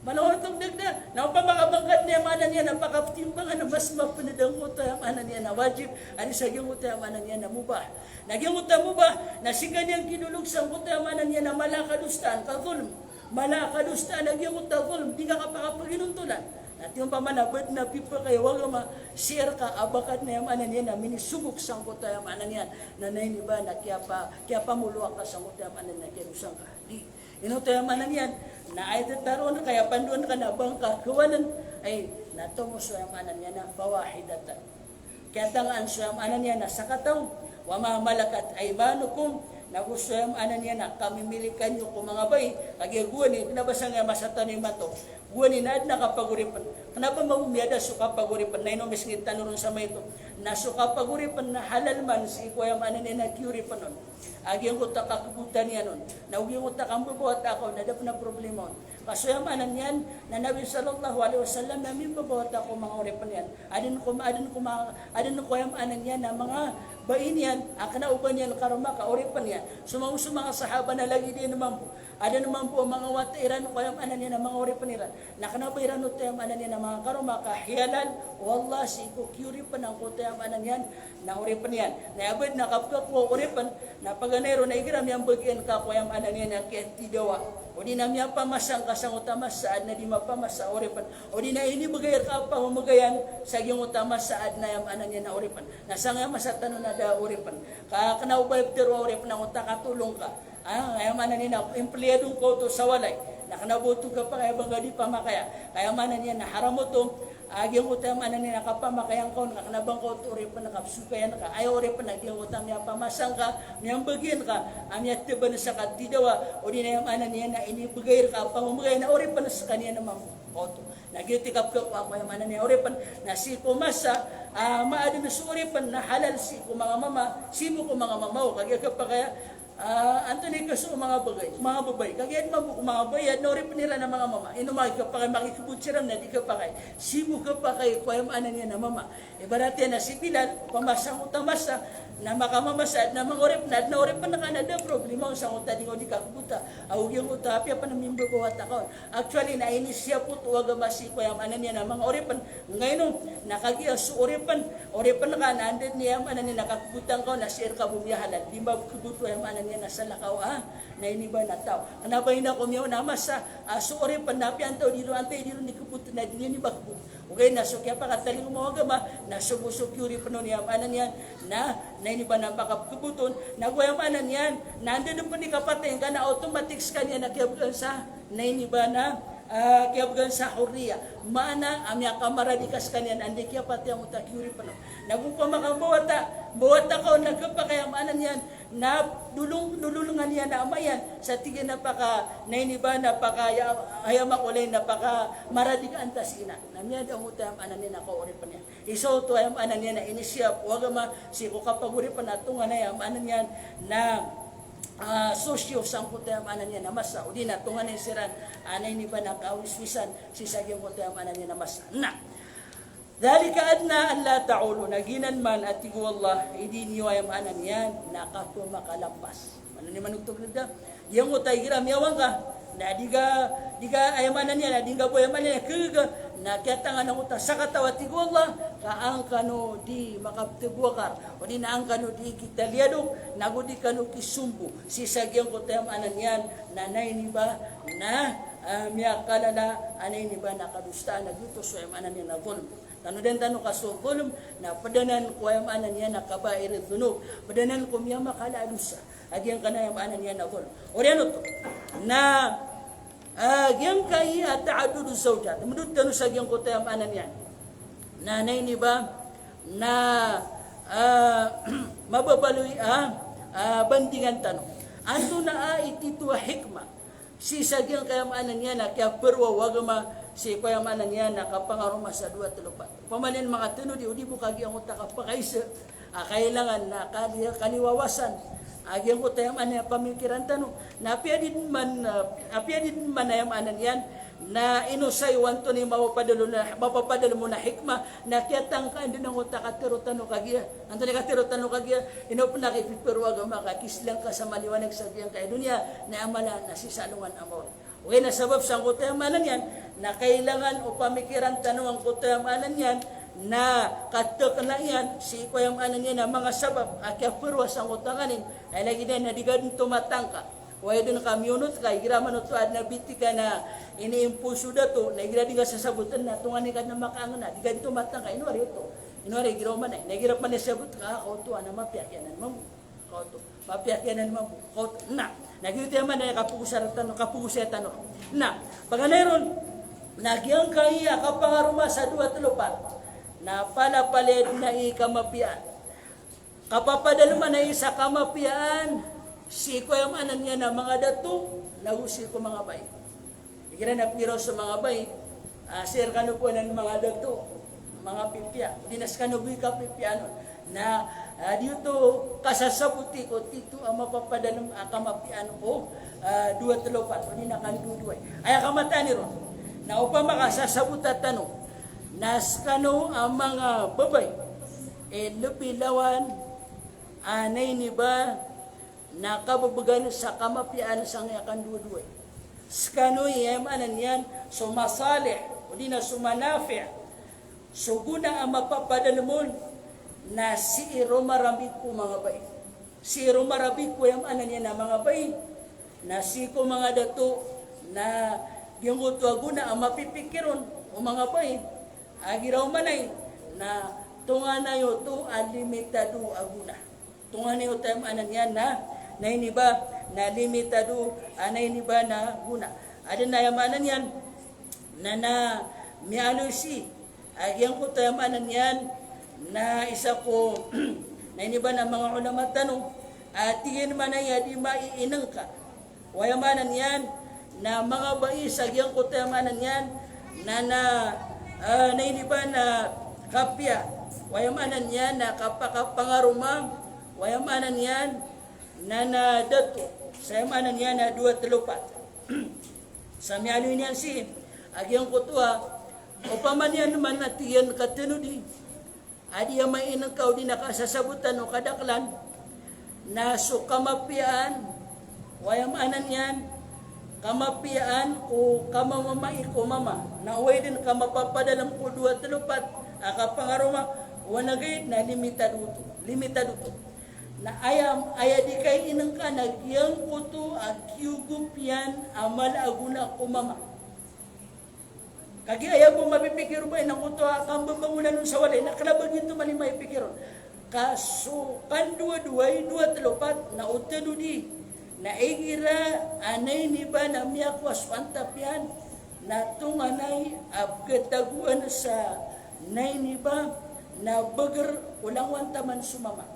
Manoto dagda. Na opama ka ba ngka den aya maana niyan na pakaptimbangan na mas mapened angkoto aya maana niyan na wajib. Adi sa giyangkoto aya maana niyan na mubah. Na giyangkoto a mubah, na sekaniyan kidolog sangkoto aya maana niyan na mala a kadosaan, ka dhulm. Mala a kadosaan a giyangkoto a dhulm, di ngka kapakapaginontolan. Na tiyompama na ba den a pipakay o agama, sii rka a ba ka den aya maana niyan na minisogo sangkoto aya maana niyan. Na, na ini ba na kiyapa-, kiyapamolowa ka sangkoto aya maana niyan na kiyadosa ngka. Di. Ino oto aya maana niyan? Na aya tataroon rka, aya pandoan rka na ba ngka kewanen, ay, na tomo so aya maana niyan na fawahidatan. Kiyatangaan so aya maana niyan na sakataw, wa ma malakat aymanukum, nago so aya maana niyan na kamimilikan iyo ko manga bai, kagiya gowani, kena ba sangkaya masa tano imanto. Gowani na aden a kapagoripen. Kena ba mambo miyada so kapagoripen, na ino misngit tano ron sa maito. Na so kapagoripen na halal man sii ko aya maana niyan na kiyoripen on. A giyangkoto a kakebotan iyan on. Na o giyangkoto a kambebawata ka on, na da pen a problema on. Ka so aya maana niyan, na Nabi sallallahu alaihi wasallam na mimbebawata ko manga oripen iyan. Aden ko, aden ko ma-, aden ko aya maana niyan na manga bai niyan, a kena o ba niyan karoma ka oripen iyan. So manga, so manga sahaba na lagid iyan mambo. Aden mambo a manga wata iran ko aya maana niyan na manga oripen iran. Na kena ba iran oto aya maana niyan na manga karoma ka hiyalal o Allah sii ko kiyoripen angkoto aya maana niyan na oripen iyan. Na aya ba den a kapekakowa o oripen, na paganay ron na igira miyambagian ka ko aya maana niyan na kiyatidawa. O di na miyapamasa ngka sangkoto a masa a aden a di mapamasa a oripen. O di na inibegay rka a pamamagayan sa giyangkoto a masa a aden a aya maana niyan na oripen. Na sangkaya masa tano na da oripen. Ka kena o ba iptero a oripen angkoto a katolong ka. Ah, aya maana niyan na empleyado ngka oto sa walay. Na kena ba oto kapakay a ba ngka di pamakaya. Ka aya maana niyan na haram oto. A giyangkoto aya maana niyan na kapamakaya ngka on, ka kena ba ngka oto oripen na kapsokayan ka. Aya oripen na giyangkoto a miyapamasa ngka, miyambagian ka, a miyateban sa katidawa, o di na aya maana niyan na inibegay rka a pamamagay na oripen sekaniyan a mambo. Oto. Na giyoto i kapekakowa ko aya maana niyan a oripen, na sii ko masa a maaden so oripen na halal sii ko manga mama, sii bo ko manga mama o, kagiya kapakay a Ah, antonaa i kaso o manga babay, manga babay. Kagiya aden mambo ko manga babay, aden a oripen iran a manga mama. Ino makikapakay, makikebot siran na di kapakay. Sii bo kapakay ko aya maana niyan a mama. Ibarat iyan a si Bilal, opama sangkoto a masa, na makamamasa, aden a manga oripen, aden a oripen ka na da problema on sangkoto a di ngka di kakebota. Ago giyangkoto a apiya pen a mimbebawata ka on. Actually, na inisiyap oto o agama sii ko aya maana niyan a manga oripen. Ngaino, na kagiya so oripen, oripen ka na anda den i aya maana niyan na kakebotan ka on na sii rka bo miyahalal. Di mabekebot o aya maana niyan na salakaw a, na ini ba na taw. Kena ba ina ko miyaona a masa, a so oripen na apiya antaa o di ron, antaa i di ron di kebot na di niyan di ba kebot. Ogaid na so kiyapakatalingoma o agama, na so bo so kiyoripen on i aya maana niyan, na, na ini ba na makabekebot on, na go aya maana niyan, na anda den pen i kapatay ngka na automatic sekaniyan na kiyabegan sa, na ini ba na, ah, kiyabegan sa hurriya. Maana a miyakamaradika sekaniyan anda i kiyapatay angkoto a kiyoripen on. Na go opama ka mbawata, mbawata ka on na kepakay a maana niyan, na dolong, dolongan iyan a ama iyan, sa tig iyan a paka, na ini ba na paka, aya, aya makolay na paka, maradika antaa si ina. Na miyada angkoto aya maana niyan na kaoripen iyan. Isa oto aya maana niyan na inisiyap o agama sii ko kapagoripen a tonganay a maana niyan na, ah, sosiyo sangkoto aya maana niyan na masa, odi na tonganay siran a na ini ba na kawiswisan sii sa giyangkoto aya maana niyan na masa. Na, dhalika adna an la ta'ulu, na giyanan man a tig o Allah, i di niyo aya maana niyan na kapemakalampas. Maana niyan man oto, giyangkoto a igira miyawa ngka, na di ka, di ka aya maana niyan, na di ngka bo aya maana niyan, kega, na kiyatangan angkoto a sakataw a tig o Allah, ka an kano di makaptebowakar, odi na an kano di kitaliyadok, na go di kano kisombo sii sa giyangkoto aya maana niyan, na, na ini ba, na, ah, miyakalala, a na ini ba na kadosaan, na giyoto so aya maana niyan na dhulm. Tanodan tano ka so dhulm, na ped anan ko aya maana niyan na kabair dhunub. Ped anan ko miyamakala a dosa. A giyangkanan aya maana niyan na dhulm. Oriyan oto. Na, ah, giyangkai a ta'adduduz zawjat. Medod tano sa giyangkoto aya maana niyan. Na, na ini ba, na, ah, mababaloy a, ah, bandingan tano. Antonaa i tito a hikmah sii sa giyangkaya maana niyan a kiyaperoa o agama sii ko aya maana niyan a kapangaroma sa dowa telo pat. Opama niyan manga tanodi o di bo kagiya angkoto a kapakaisa a kailangan na kali-, kaliwawasan a giyangkoto aya maana niyan a pamikiran tano. Na apiya di man, ah, apiya di man aya maana niyan na inosay o antonaa i mapapadalem on a, mapapadalem on a hikmah, na kiyatangkaan den angkoto a katero tano kagiya. Antonaa i katero tano kagiya, ino pen a kipiperoa o agama ka kislang ka sa maliwanag sa giyangkaya doniya, na aya mala na sii sa alongan a maori. Ogaid na sabap sangkoto aya maana niyan, na kailangan o pamikiran tano angkoto aya maana niyan, na katekena iyan sii ko aya maana niyan a manga sabap a kiyaperoa sangkoto a nganin, aya lagid iyan na di ka den tomatangka. Oway den ka miyonot ka, igira manoto aden a bitika na iniimpos o dato, na igira di nga sasaboten na tonganay ka den a makaangena, di ka den tomatangka, ino ari oto. Ino ari igira omanay, na igira pman i sabot ka, ah, ka oto, ana mapiya kiyanan mambo. Ka oto, mapiya kiyanan mambo. Ka oto, na, na giyoto aya maana niyan a kapogosaya tano, kapogosaya tano. Na, paganay ron, na giyangkaya kapangaroma sa dowa telo pat, na palapalaya den a i kamapiyaan. Kapapadaleman a isa kamapiyaan sii ko aya maana niyan a manga dato, nago sii ko manga bai. Igira na piro so manga bai, ah, sii rekano bo anan manga dato, manga pipiya. Di na sekano bo i kapipiyaan on. Na, ah, di oto kasasaboti ko tito a mapapadalem a kamapiyaan ko, ah, dowa telo pat, o di na kandowadowa i. Aya kamataan iron. Na opama ka sasabota tano, na sekano a manga babay, eh, lebi lawan a nainiba na kabebegan sa kamapiyaan sangkaya kandowadowa i. Sekano i aya maana niyan so masalih, o di na so manafi', so gona a mapapadalem on, na sii ron marambit ko manga bai. Sii ron marambit ko aya maana niyan a manga bai, na sii ko manga dato, na giyangkoto a gona a mapipikir on o manga bai, a igira omanay, na tonganay oto a limitado a gona. Tonganay oto aya maana niyan na, nainiba na limitado a nainiba na gona. Aden a aya maana niyan na, na miyaaloy sii a giyangkoto aya maana niyan na isa ko nainiba na manga ulama tano a tig iyan manaya di maiinengka. Oway, aya maana niyan na manga bai sa giyangkoto aya maana niyan na, na, ah, nainiba na kapiya. Oway, aya maana niyan na kapakapangaroma. Oway, aya maana niyan na, na dato. Sa aya maana niyan na dowa telo pat. Sa miyaaloy niyan sii a giyangkoto a, opama niyan man na tig iyan katanodi a di a mainengka o di na kasasabotan o kadaklan, na so kamapiyaan, oway, aya maana niyan, kamapiyaan ko kamamamai ko mama, na oway den kamapapadalem ko dowa telo pat a kapangaroma, oway, na giya na limitado oto, limitado oto. Na aya, aya di kainengka na giyangkoto a kiyogop iyan a mala a gona ko mama. Kagiya aya bo mapipikir o bai na angkoto a kambabangonan on sa walay, na kena ba giyoto man i maipikir on. Ka so kandowadowa i, dowa telo pat, na o tanodi, na igira a nainiba na miyakowa so antap iyan, na tonganay a pekatagoan sa nainiba na beger o langowan taman so mama.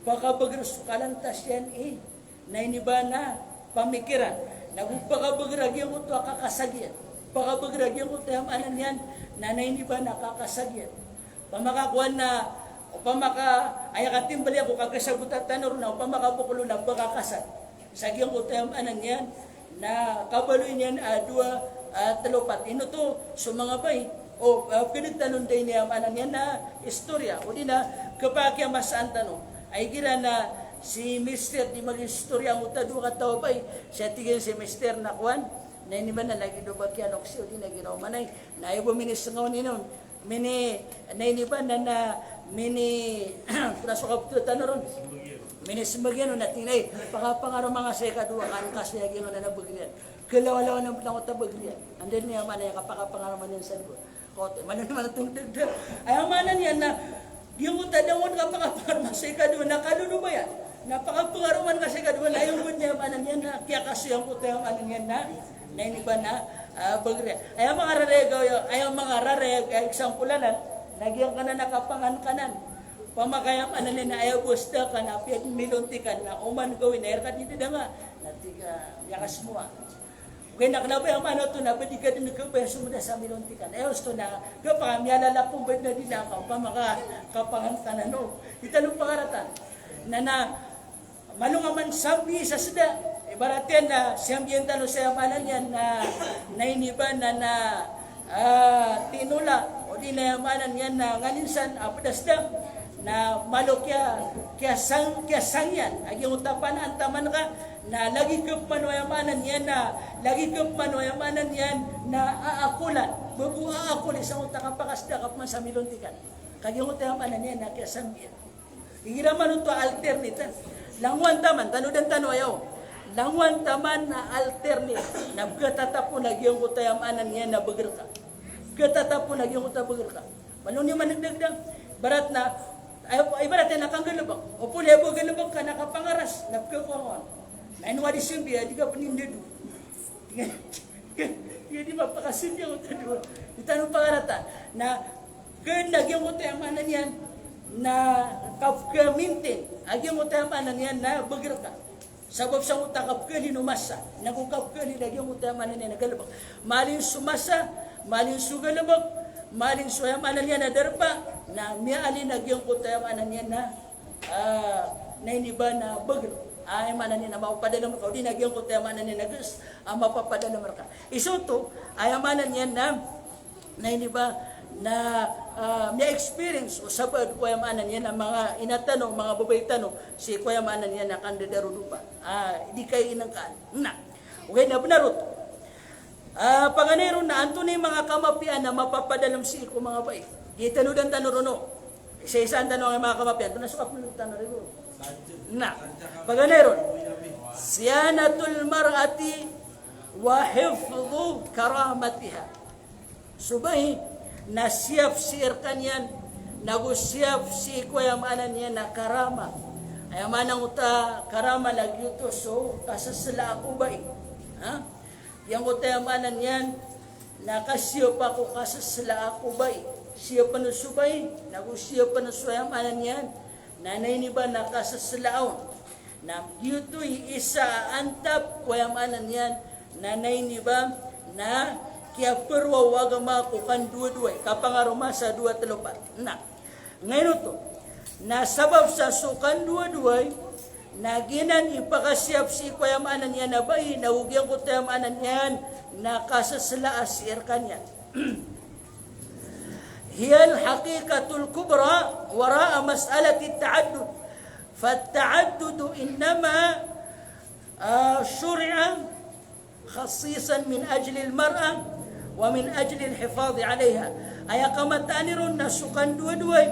Pekabeger so kalantas iyan i nainiba na pamikiran. Nago pekabeger a giyangkoto a kakasag iyan. Pekabeger a giyangkoto aya maana niyan na nainiba na kakasag iyan. Opama ka kowan na, opama ka aya katimbal iyan ko kakasag o tataner na opama ka bokolo na pekakasag. Sa giyangkoto aya maana niyan na kabaloy niyan a dowa, ah, telo pat. Ino oto so manga bai. O, ah, pwede tano ndai niyan maana niyan na istorya. O di na kapakay a masaan tano. Ay igira na si Mister di mag-istorya angkoto a dowa kataw a bai. Sa tig iyan si Mister na kowan, nainiba na lagid o ba kiyanok si o di na giraw manay. Na aya bo minisengaw niyan on. Mini, nainiba na, na, mini, pura so kapto tano ron. Minisembag iyan on na tig iyan, pakapangaroma nga sa ikadowa, kan kasi a giya na beger iyan. Kalawalawan a beger iyan. Anda niyan maana aya kapakapangaroma niyan sa dowa. Kote, maana niyan maana tong degdeg. Aya maana niyan na, giyangkoto a da ngka pakapangaroma sa ikadowa, na kaloloba iyan. Na pakapangaroma nga sa ikadowa, na aya bo niyan maana niyan na kiyakasoy angkoto aya maana niyan na nainiba na, ah, beger iyan. Aya manga rarayag, aya, aya manga rarayag, aya example anan, na giyangkanan a kapangan kanan. Opama ka aya maana niyan na aya bo a sda ka na apiya dn milontikan na oman gawii na aya rka dn i dadanga na tig a miyakasmowa. Ogaid na kna ba aya maana oto na ba di ka dn kabaya so mada sa milontikan. Aya osto na kapamiyalala ko ba dn a di na ka opama ka kapangantanan o. Di tano pakarata. Na na Malo nga man sambi sa sda, ibarat iyan na siyambiyan tano sa aya maana niyan na, na iniba na, na, ah, tinola, odi na aya maana niyan na nganin san, ah, pd a sda, na malo kiya, kiyasang, kiyasang iyan, a giyangkoto a panaan taman ka, na lagid ka pman o aya maana niyan na, lagid ka pman o aya maana niyan na aakolan, ba bo aakol i sangkoto a kapakasda ka pman sa milontikan. Ka giyangkoto aya maana niyan na kiyasambi iyan. Igira man oto a alternate, langowan taman, tanodan tano aya o. Langowan taman a alternate, na bkatatapo na giyangkoto aya maana niyan na bgrka. Bkatatapo na giyangkoto a bgrka. Malo niyo man dagdag. Ibarat na, ay, ibarat iyan na kanggalbk. Opama aya bo galbk ka na kapangaras, na bkakowa. Na ino a di simbi, a di ka pnindado. Iya di mapakasimbi angkoto a dowa. Di tano pakarata. Na kna a giyangkoto aya maana niyan na kapkhamintin a giyangkoto aya maana niyan na bgrka. Sabap sangkoto a kapkhalin o masa. Nago kapkhalin a giyangkoto aya maana niyan na galbk. Malin so masa, malin so galbk, malin so aya maana niyan na darpa, na miyaalin a giyangkoto aya maana niyan na ah, na iniba na bagr. Aya maana niyan na mapapadalm rka, odi na giyangkoto aya maana niyan na gs, a mapapadalm rka. Isoto, aya maana niyan na, na iniba na, ah, miya-experience o sabaad ko aya maana niyan na manga ina tano, manga babay tano, sii ko aya maana niyan na kandarodopa. Ah, di kay inangkaan. Na, ogaid na bnar oto. Ah, paganay ron na antonaa i manga kamapiyaan a mapapadalm sii ko manga bai. Di tanodan tano ron o. Isa-isaan tano angkai a manga kamapiyaan. Antonaa so kapnolog tano ron? Na, paganay ron. Siyanatul mar'ati wa hifdhu karamatiha. So bai na siyap sii rkaniyan, nago siyap sii ko aya maana niyan na karama. Aya maana angkoto a karama na giyoto so kasaslaa ko bai. Ha? Giyangkoto aya maana niyan na kasiyapa ko kasaslaa ko bai. Siyapn so bai, nago siyapn so aya maana niyan na, na iniba na kasaslaa on. Na giyoto i isa a antap ko aya maana niyan na, na iniba na kiyaprowa o agama ko kandowa-dowai, kapangaroma sa dowa tlo pat. Na Ngayon oto, na sabap sa so kandowa-dowai, na giyanan i pakasiyap sii ko aya maana niyan a bai, na giyangkoto aya maana niyan na kasaslaa sii rkaniyan. Hiya al-haqiqatul kubra wara'a mas'alati at-ta'addud. Fa at-ta'addudu innama, ah, shuri'a khassisan min ajlil mar'a wa min ajlil hifadhi alayha. Aya kamataan iron na so kandowa-dowai,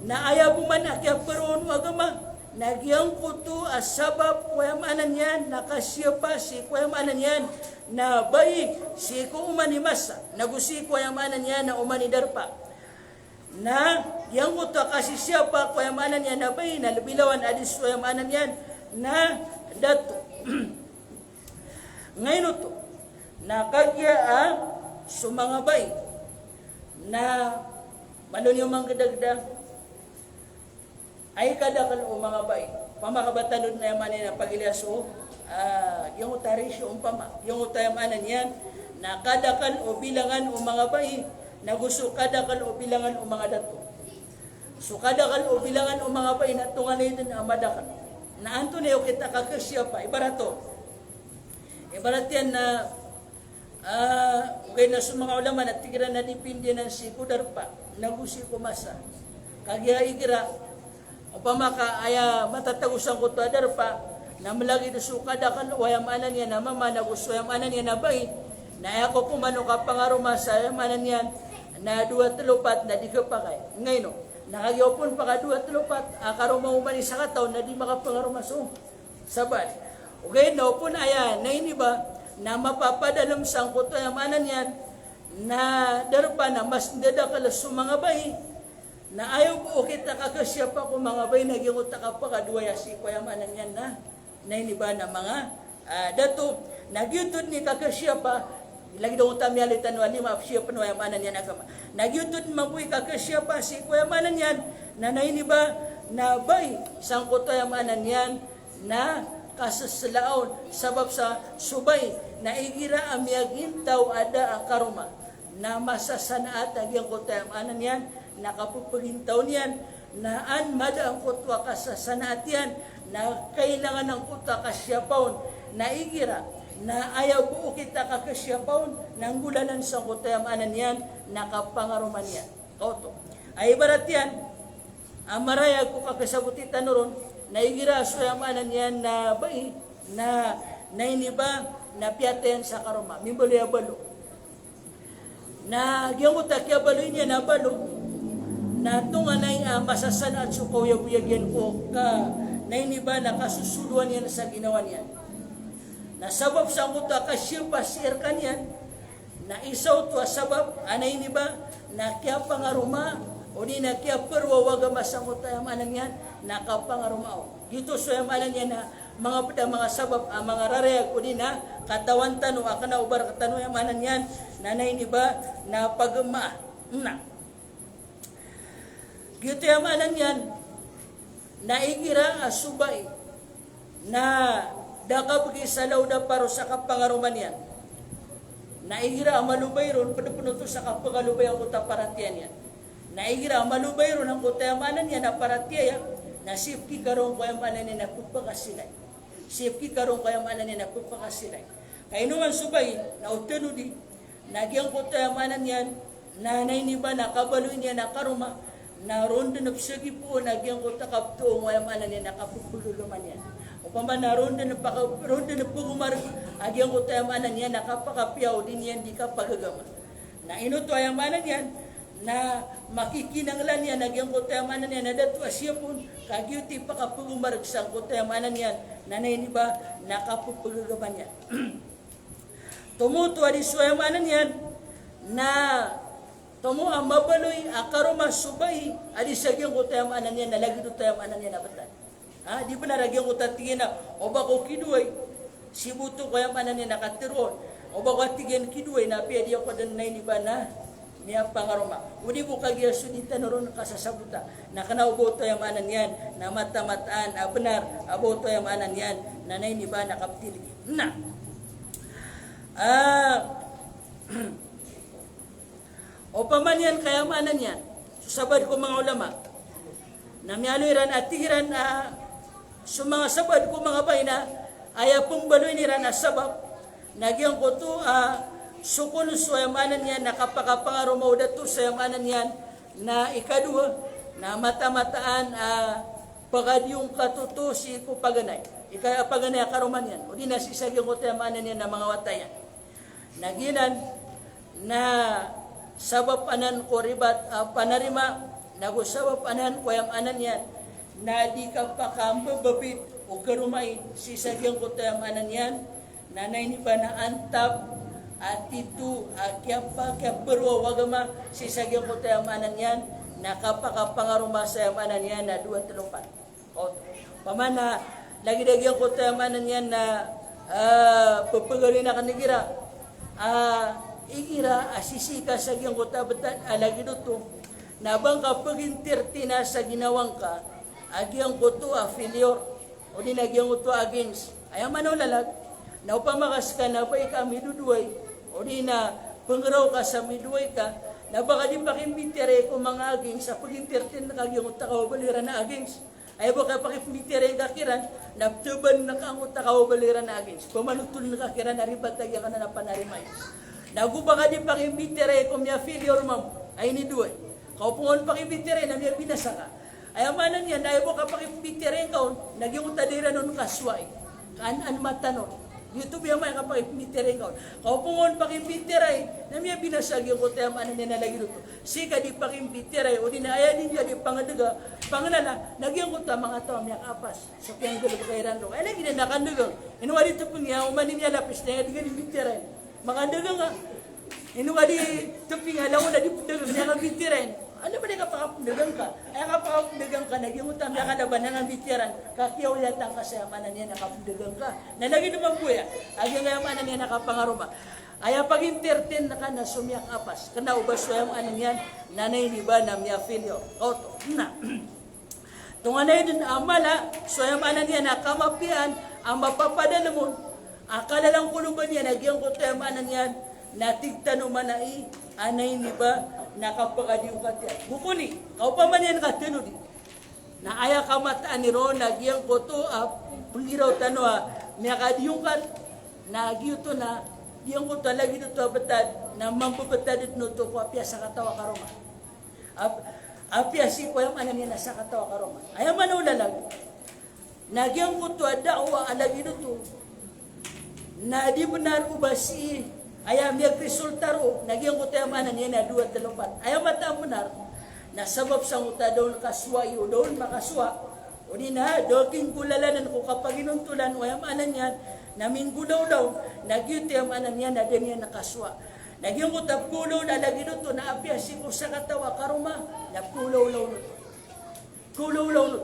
na aya bo man a kiyaprowan o agama, na giyangkoto a sabap ko aya maana niyan na kasiyapa sii ko aya maana niyan na bai, sii ko oman i masa, nago sii ko aya maana niyan na oman i darpa. Na giyangkoto a kasisiyapa ko aya maana niyan na bai na lbi lawan a di so aya maana niyan na dato. Ngayon oto, na kagiya a so manga bai na malo niyo manggdagda, ay kadakl o manga bai. Opama ka ba tano dn aya maana niyan na pagilaya so, ah, giyangkoto a ratio, opama, giyangkoto aya maana niyan na kadakl o bilangan o manga bai, nago so kadakl o bilangan o manga dato. So kadakl o bilangan o manga bai na tonganay dn a madakl. Na antonaa i okit a kakasiyapa, ibarat o. Ibarat iyan na, ah, ogaid na so manga ulama na tig iran na dipindi anan sii ko darpa, nago sii ko masa. Kagiya igira, opama ka aya matatago sangkoto a darpa, na mlagid so kadakl o aya maana niyan na mama nago so aya maana niyan na bai, na aya kokoman o kapangaroma sa aya maana niyan na dowa tlo pat na di khapakay. Ngayon o, na kagiya opama pakadowa tlo pat a karoma oman i sakataw na di makapangaroma so sabaad. Ogaid na opama aya na iniba na mapapadalm sangkoto aya maana niyan na darpa na mas ndadakl so manga bai, na aya bo okit a kakasiyapa ko manga bai na giyangkoto a kapakadowaya sii ko aya maana niyan na, na iniba na manga, ah, dato. Na giyoto dn i kakasiyapa, Lagid o ta miyaaloy tano a lima a psiyap o aya maana niyan a agama. Na giyoto dn mambo i kakasiyapa sii ko aya maana niyan na nainiba na bai sangkoto aya maana niyan na kaseselaa on, sabap sa so bai na igira a miyagintaw a da a karoma na masasanaat a giyangkoto aya maana niyan na kapepegintaw niyan, na an mada angkoto a kasasanaat iyan, na kailangan angkoto a kasiyapa on, na igira na aya bo okit a kakasiyapa on na nggolalan sangkoto aya maana niyan na kapangaroma niyan. Kaoto. Aya ibarat iyan a marayag ko kakasaboti tano ron, na igira so aya maana niyan na bai na nainiba na piyatayan sa karoma, mimbaloy a balo. Na giyangkoto a kiyabaloy niyan a balo na tonganay a masasanaat so kaoyagoyag iyan ko ka nainiba na kasosoloan iyan sa ginawa niyan. Na sabap sangkoto a kasiyapa sii rekaniyan, na isa oto a sabap a nainiba na kiyapangaroma odi na kiyaperoa o agama sangkoto aya maana niyan na kapangaroma on. Giyoto so aya maana niyan na manga pd a manga sabap a manga rarayag odi na katawan tano a kena o ba rektano aya maana niyan na nainiba na pagema. Na giyoto aya maana niyan na igira a so bai na da kabegi sa lawd a paro sa kapangaroma niyan, na igira a malobay ron, pd pn oto sa kapekalobay angkoto a paratiyaya niyan. Na igira a malobay ron angkoto aya maana niyan a paratiyaya, na sii pkikaroon ko aya maana niyan na pepakasilay. Sii pkikaroon ko aya maana niyan na pepakasilay. Ka ino man so bai na o tanodi, na giyangkoto aya maana niyan na nainiba na kabaloy niyan a karoma, na ron dn psagipoon a giyangkoto a kaptoon o aya maana niyan na kapepegegama niyan. Opama na ron dn paka-, ron dn pegomareg a giyangkoto aya maana niyan na kapakapiya odi niyan di kapagegama. Na ino oto aya maana niyan na makikinanglan iyan a giyangkoto aya maana niyan na da oto a siyap on, ka giyoto i pakapegomareg sangkoto aya maana niyan na nainiba na kapepegegama niyan. Tomo oto a di so aya maana niyan na tomo a mabaloy a karoma so bai a di sa giyangkoto aya maana niyan na lagid oto aya maana niyan a btad. Ha, di bnar a giyangkoto a tig iyan a o ba ko kidoay, sii bo oto ko aya maana niyan na katero on. O ba ko a tig iyan kidoay na apiya di ako dn nainiba na miyapangaroma. Odi ko kagiya so di tano ron kasasabota na kena o ba oto aya maana niyan na matamataan a bnar a ba oto aya maana niyan na nainiba na kaptiligi. Na, ah, opama niyan ka aya maana niyan, so sabaad ko manga ulama na miyaaloy iran a tig iran a so manga sabaad ko manga bai na aya pembaloyn iran a sabap na giyangkoto a so kon so aya maana niyan na kapakapangaroma o dato sa aya maana niyan na ikadowa na matamataan a pagadiong katoto sii ko paganay. Ika-, paganay a karoma niyan. Odi na sii sa giyangkoto aya maana niyan na manga wata iyan. Na giyanan na sabap anan ko ribat a panarima, nago sabap anan ko aya maana niyan na di kapakambababid o karoma i sii sa giyangkoto aya maana niyan na nainiba na antap a tito a kiyapa-, kiyaperoa o agama sii sa giyangkoto aya maana niyan na kapakapangaroma sa aya maana niyan na dowa telo pat. Opama na lagid a giyangkoto aya maana niyan na, ah, pepegaloyn akn igira, ah, igira a sisii ka sa giyangkoto a btad a lagid oto na ba ngka pegintertina sa ginawa ngka a giyangkoto a failure odi na giyangkoto a against. Aya maana o lalag na opama ka ska na bai ka midodoay odi na penggeraw ka sa midodoay ka, na ba ka di pakimbitiyarai ko manga against a pegintertina ka giyangkoto a kababaloy iran a against. Aya bo ka pakimbitiyarai ngka kiran na ptaban ka angkoto a kababaloy iran a against. Pamanotol ka kiran a ribat a giyangkanan a panarima i. Nago ba ka di pakimbitiyarai ko miya-failure mambo a inidoay. Ka opama on pakimbitiyarai na miyabinasa ka. Aya maana niyan na aya bo ka pakimbitiyarai ngka on na giyangkoto a da iran on kasowai. Ka an, an matan on. Giyoto bo aya maana ka pakimbitiyarai ngka on. Ka opama on pakimbitiyarai na miyabinasa giyangkoto aya maana niyan na lagid oto. Sii ka di pakimbitiyarai, odi na aya di ngka di pangdga, panglala, na giyangkoto a manga taw a miyakaapas so piyanggalbka iran roo. Aya lagid iyan na kandagang. Ino ka di tpng iyan, oman i miyalapis na aya di ngka di mbitiyarai. Makandagang ka. Ino ka di tpng iyan, langon a di pdagang, miyakambitiyarai. Anda ba di kapakapdagang ka? Aya kapakapdagang ka na giyangkoto a miyakalaban a ngambitiyaran. Ka kiyaoyatan ka sa aya maana niyan na kapdagang ka. Na lagid mambo aya a giyangkaya maana niyan na kapangaroma. Aya pag-entertain ka na so miyakapas. Kena o ba so aya maana niyan na aya ini ba na miya-failure. Oto. Na. Tonganay den a mala, so aya maana niyan na kamapiyaan a mapapadalem on a kalalangkoloban iyan a giyangkoto aya maana niyan na tig tano man a i, a aya ini ba na kapakadiyongkat iyan. Bokoni, kaopama niyan ka tano di. Na aya kamataan iron na giyangkoto a penggiraw tano a miyakadiyongkat, na giyoto na giyangkoto a lagid oto a betad na mambebetad den oto ko apiya sakataw a karoma. Ap-, apiya sii ko aya maana niyan na sakataw a karoma. Aya maana o lalag na giyangkoto a da'wa a lagid oto na di benar o ba sii aya miyagresulta roo na giyangkoto aya maana niyan na dowa telo pat. Aya mataan a benar na sabap sangkoto a da on kasowai o da on makasowa, odi na da on kinggolalanan ko kapaginontolan o aya maana niyan na minggolawlaw, na giyoto aya maana niyan na da niyan kasowa. Na giyangkoto a pegolawla a lagid oto na apiya sii ko sakataw a karoma na pegolawlaw oto. Pegolawlaw oto.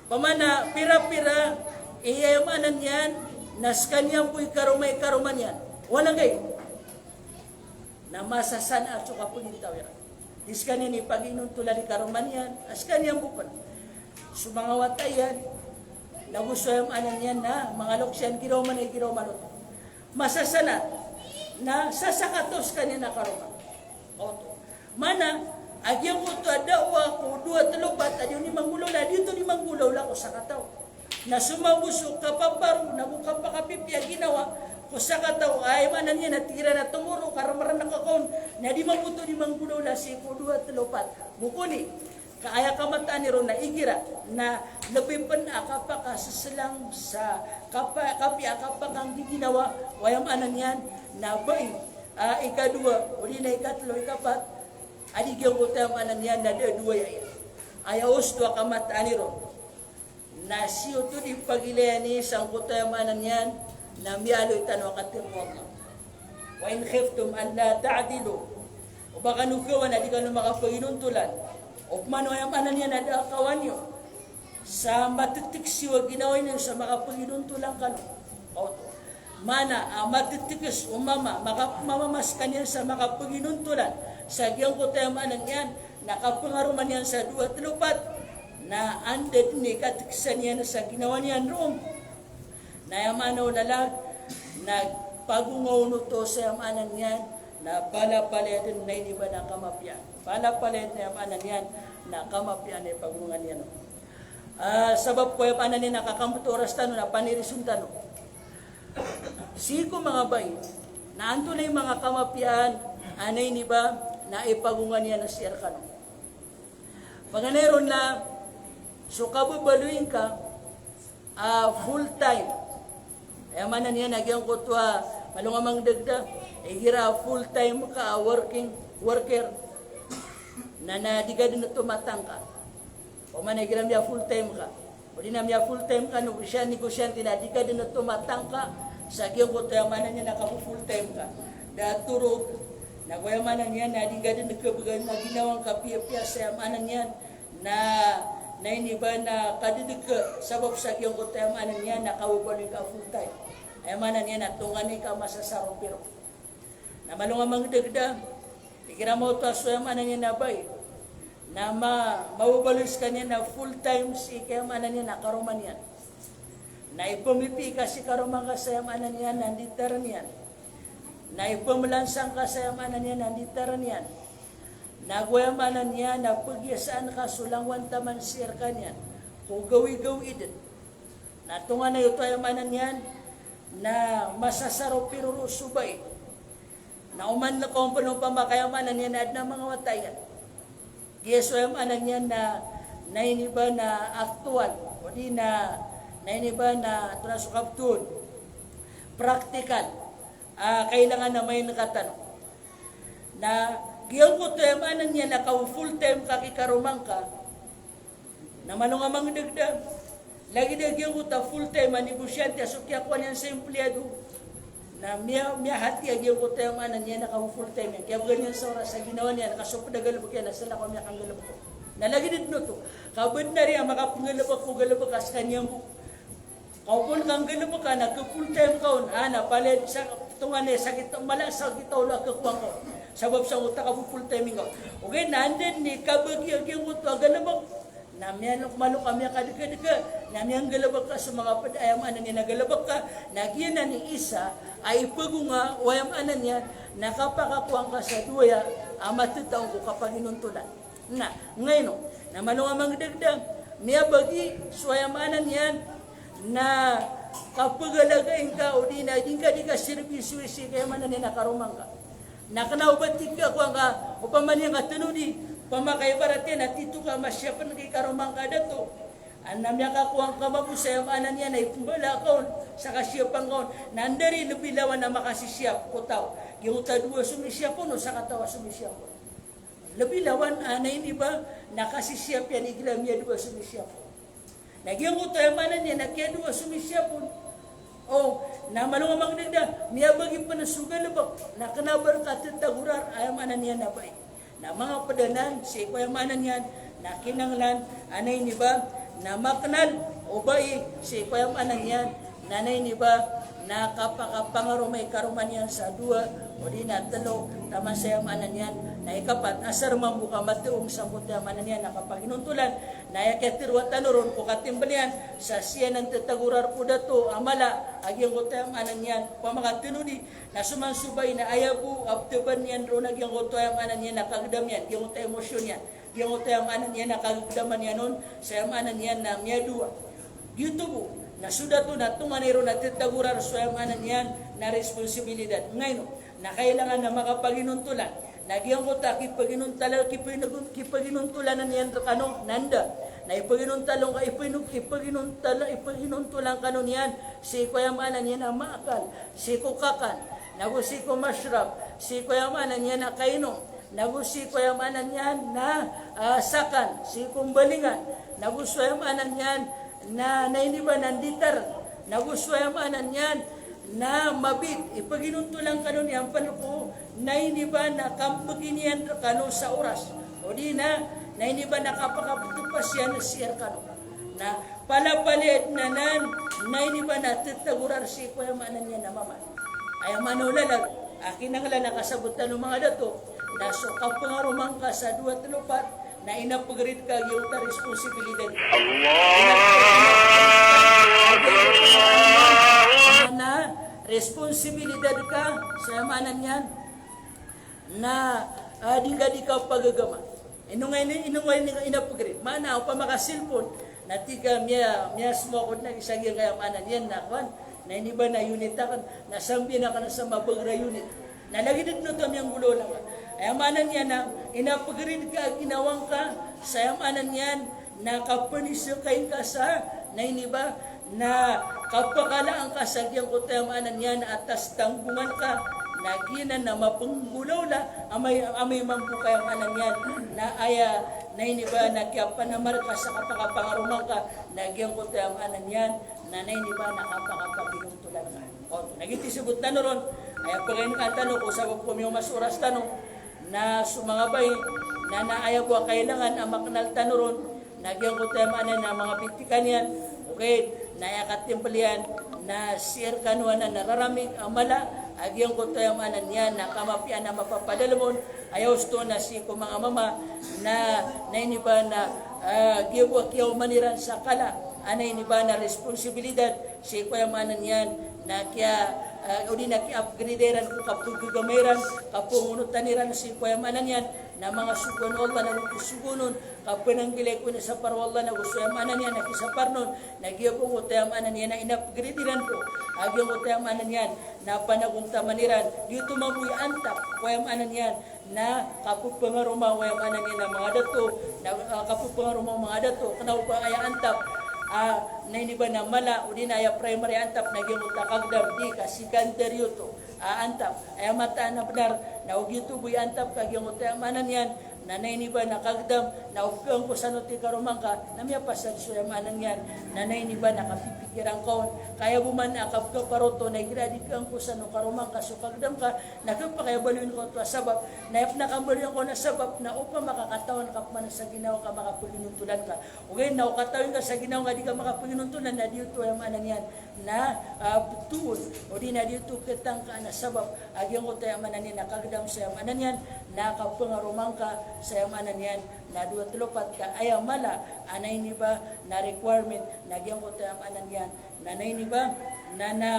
Opama na pira-pira i aya maana niyan na sekaniyan bo i karoma, i karoma niyan. Walangkai. Na masasanaat so kapagintaw iran. Di sekaniyan i paginontolan i karoma niyan, a sekaniyan bo pen. So manga wata iyan, na go so aya maana niyan na manga lokes iyan, giraw man a giraw man oto. Masasanaat na sasakataw sekaniyan a karoma. Oto. Maana a giyangkoto a da'wa ko dowa telo pat a di on di manggolawla, di oto di manggolawla ko sakataw. Na so mambo so kapaparo na go kapakapipiya a ginawa ko sakataw, aya maana niyan na tig iran a tomorrow ka remren ka on, na di mambo oto di manggolawla sii ko dowa telo pat. Bokoni, ka aya kamataan iron na igira na lebi pen a kapakaseselang sa kapa-, kapiya a kapakanggiginawa o aya maana niyan na bai, a, ikadowa, odi na ikatelo, ikapat, a di giyangkoto aya maana niyan na da a dowa aya. Aya osto a kamataan iron na sii oto di pagilayan i sangkoto aya maana niyan na miyaaloy tano a katharo o Allah. Wa in khiftum alla ta'dilu. O ba kano gawan a di kano makapaginontolan, opama o aya maana niyan na da a kawan iyo sa matetekes iyo a ginawa niyo sa makapaginontolan kano. Oto. Maana a matetekes o mama, maka-, mamama sekaniyan sa makapaginontolan sa giyangkoto aya maana niyan na kapengaroma niyan sa dowa telo pat, na anda den i katekesan iyan sa ginawa niyan roo. Na aya maana o lalag na pagonga on oto sa aya maana niyan na palapalaya den na iniba na kamapiyaan. Palapalaya den aya maana niyan na kamapiyaan a ipagonga niyan on. Ah, sabap ko aya maana niyan na kakambeto oras tano na panirison tano. Sii ko manga bai na antonaa i manga kamapiyaan a iniba na ipagonga niyan sii rekano. Paganay ron na so kababaloy ngka a full time. Aya maana niyan na giyangkoto a malonga mangdagda, igira full time ka a working, worker, na, na di ka den oto matangka. Opama na igira miya full time ka, odi na miya full time ka, negosyan, negosyante, na di ka den oto matangka sa giyangkoto aya maana niyan na kapo full time ka. Da torog, na go aya maana niyan na di ka den kabegan a ginawa ngka piyapiya sa aya maana niyan na, na iniba na kadedeka sabap sa giyangkoto aya maana niyan na kababaloy ka full time. Aya maana niyan na tonganay ka masasaro piro. Na malonga mangdagda, igira maoto a so aya maana niyan na bai na ma-, mababaloy sekaniyan na full time sii ko aya maana niyan na karoma niyan. Na ipemipii ka sii karoma ngka sa aya maana niyan na nditaren iyan. Na ipemelansa ngka sa aya maana niyan na nditaren iyan. Na go aya maana niyan na pegiyasaan ka so langowan taman sii rekaniyan ko gawigawii den. Na tonganay oto aya maana niyan na masasaro piro roo so bai. Na oman na kaompen opama ka aya maana niyan na aden a manga wata iyan. Giya so aya maana niyan na, na iniba na aktual, odi na, na iniba na antonaa so kabetowan, praktikal a kailangan a maingat tano. Na giyangkoto aya maana niyan na kapo full time ka ki karoma ngka, na malonga mangdagda. Lagid a giyangkoto a full time a negosyante a so kiyakowa niyan sa empleyado na miya-, miyahati a giyangkoto aya maana niyan na kapo full time iyan. Kiyabegan iyan sa oras sa ginawa niyan, ka so ped a galebek iyan na salakaw a miyakanggalebek on. Na lagid den oto, ka benar iyan a makapenggalebek ko galebek a sekaniyan bo. Ka opama ka nggalebek ka na ke full time ka on, a na palaya sa Tonganay sakit, mala sakit a olo a kakowa ngka on. Sabap sa otak a bo full time ngka on. Ogaid na anda i kabagi a giyangkoto a galebek. Na miyanok malok a miyakadekadeka, na miyanggalebek ka so manga ped a aya maana niyan na galebek ka, na giyanan i isa a ipagonga o aya maana niyan na kapakakowa ngka sa dowa aya a matataong ko kapaginontolan. Na, ngaino, na malo nga mangdagdag, miyabagi so aya maana niyan na kapagalagai ngka odi na di ngka di kaserbisoy sii ko aya maana niyan na karoma ngka. Na kena o ba tig ka kowa ngka, opama niyan ka tanodi, opama ka ibarat iyan na tito ka masiyapen ka i karoma ngka a dato. Na miyakakowa ngka mambo sa aya maana niyan na ipembala ka on, sa kasiyapa ngka on, na anda i lebi lawan a makasisiyap ko taw. Giyangkoto a dowa so misiyap on, o sakataw a so misiyap on. Lebi lawan a, na iniba, na kasisiyap iyan igira miyadowa so misiyap on. Na giyangkoto aya maana niyan na kiyadowa so misiyap on. O, na malo nga mangdagdag, miyabagi pen so galebek, na kena a ba reka tetagorar, aya maana niyan na bai. Na manga ped anan, sii ko aya maana niyan, na kinanglan, a na iniba, na makenal o bai, sii ko aya maana niyan, na, na iniba, na kapakapangaroma i karoma niyan sa dowa, odi na telo, taman sa aya maana niyan, na ikapat, asar mambo ka mataong sangkoto aya maana niyan, na kapaginontolan, na aya kiyatero tano ron ko katimbel iyan, sa siyanan tetagorar ko dato a mala, a giyangkoto aya maana niyan, opama ka tanodi, na so man so bai na aya bo a betaban iyan ron a giyangkoto aya maana niyan na kagedam iyan, giyangkoto a emosyon iyan. Giyangkoto aya maana niyan na kagegedam iyan on, sa aya maana niyan na miyadowa. Giyoto bo, na so dato na tonganay ron a tetagorar so aya maana niyan na responsibilidad. Ngaino, na kailangan na makapaginontolan. Na giyangkoto a kipaginontolan, kipaginontolan, kipaginontolanan iyan rekano, na anda. Na ipaginontolan ka, ipagino-, ipaginontolan, ipaginontolan kano niyan, sii ko aya maana niyan na maakal, sii ko kakan, nago sii ko mashrab, sii ko aya maana niyan na kainom, nago sii ko aya maana niyan na, ah, sakan, sii ko mbalingan, nago so aya maana niyan na, na iniba na nditar, nago so aya maana niyan na mabit, ipaginontolan kano niyan pen ko, na iniba na kampegin iyan rekano sa oras. Odi na, na iniba na kapakapetopas iyan sii rekano. Na palapalaya den anan, na iniba na tetagorar sii ko aya maana niyan na mama. Aya maana o lalag, a kinanglan a kasabot tano manga dato, na so kapengaroma ngka sa dowa telo pat, na inupgrade ka giyangkoto a responsibilidad. Na responsibilidad ka, sa aya maana niyan, na, ah, di ngka di kapagagama. Ino nga ini, ino nga ini, inupgrade. Maana, opama ka cellphone, na tig ka miya, miyasomo ako den a isa giyangkaya maana niyan na kowan, na iniba na unit aken, na sambiyan aken sa mabager a unit. Na lagid den oto a miyanggolawla ka. Aya maana niyan na inupgrade ka a ginawa ngka, sa aya maana niyan na kapenisakay ngka sa, na iniba, na kapakalaan ka sa giyangkoto aya maana niyan a tas tanggongan ka, na giyanan na mapenggolawla, amay, amay mambo ka aya maana niyan, na aya, na iniba na kiyapanamar ka sa kapakapangaroma ngka, na giyangkoto aya maana niyan, na, na iniba na kapakapaginontolan ka. O, na giyoto i sebot tano ron, aya pagainkaan tano ko sabap ko miyaoma so oras tano, na so manga bai, na, na aya bo a kailangan a makenal tano ron, na giyangkoto aya maana na manga bitikan iyan, okay, na aya katimbel iyan, na sii rekano anan a raramig a mala, a giyangkoto aya maana niyan na kamapiyaan a mapapadalem on, aya osto na sii ko manga mama, na, na iniba na, ah, giya bo a kiyaoman iran sa kala, a na iniba na responsibilidad, sii ko aya maana niyan, na kiya, ah, odi na kiya-upgrade iran ko kapegagama iran, kapengonotan iran sii ko aya maana niyan, na manga sogoan o Allah na go sogoan on, kapenanggilai ko inisapar o Allah na go so aya maana niyan na kisapar on, na giya bo oto aya maana niyan na in-upgrade iran ko, a giya oto aya maana niyan, na panagontaman iran, giyoto mambo i antap, ko aya maana niyan, na kapepengaroma o aya maana niyan na manga dato, na, ah, kapepengaroma o manga dato, kena o ba aya antap, ah, na iniba na mala, odi na aya primary antap, na giya oto a kagedam, di ka secondary oto a antap, aya mataan a benar, na o giyoto bo i antap ka giya oto aya maana niyan, na, na iniba na kagedam, na o pegangkosan oto i karoma ngka, na miyapasad so aya maana niyan, na, na iniba na kapipi Igira ngka on, ka aya bo man a kapkaparoto na igira di ka ngkosan o karoma ngka so kagdam ka, na khapakay a baloyin ka oto a sabap, na aya pn a kambaloyin ka on a sabap na opama ka katawan ka pman sa ginawa ka makapaginontolan ka. Ogaid na o katawan ka sa ginawa ka di ka makapaginontolan na di oto aya maana niyan na, ah, btoon, odi na di oto katangkaan a sabap a giyangkoto aya maana niyan na kagdam sa aya maana niyan na kapangaroma ngka sa aya maana niyan na dowa tlo pat ka aya mala a nainiba na requirement na giyangkoto aya maana niyan na nainiba na, na,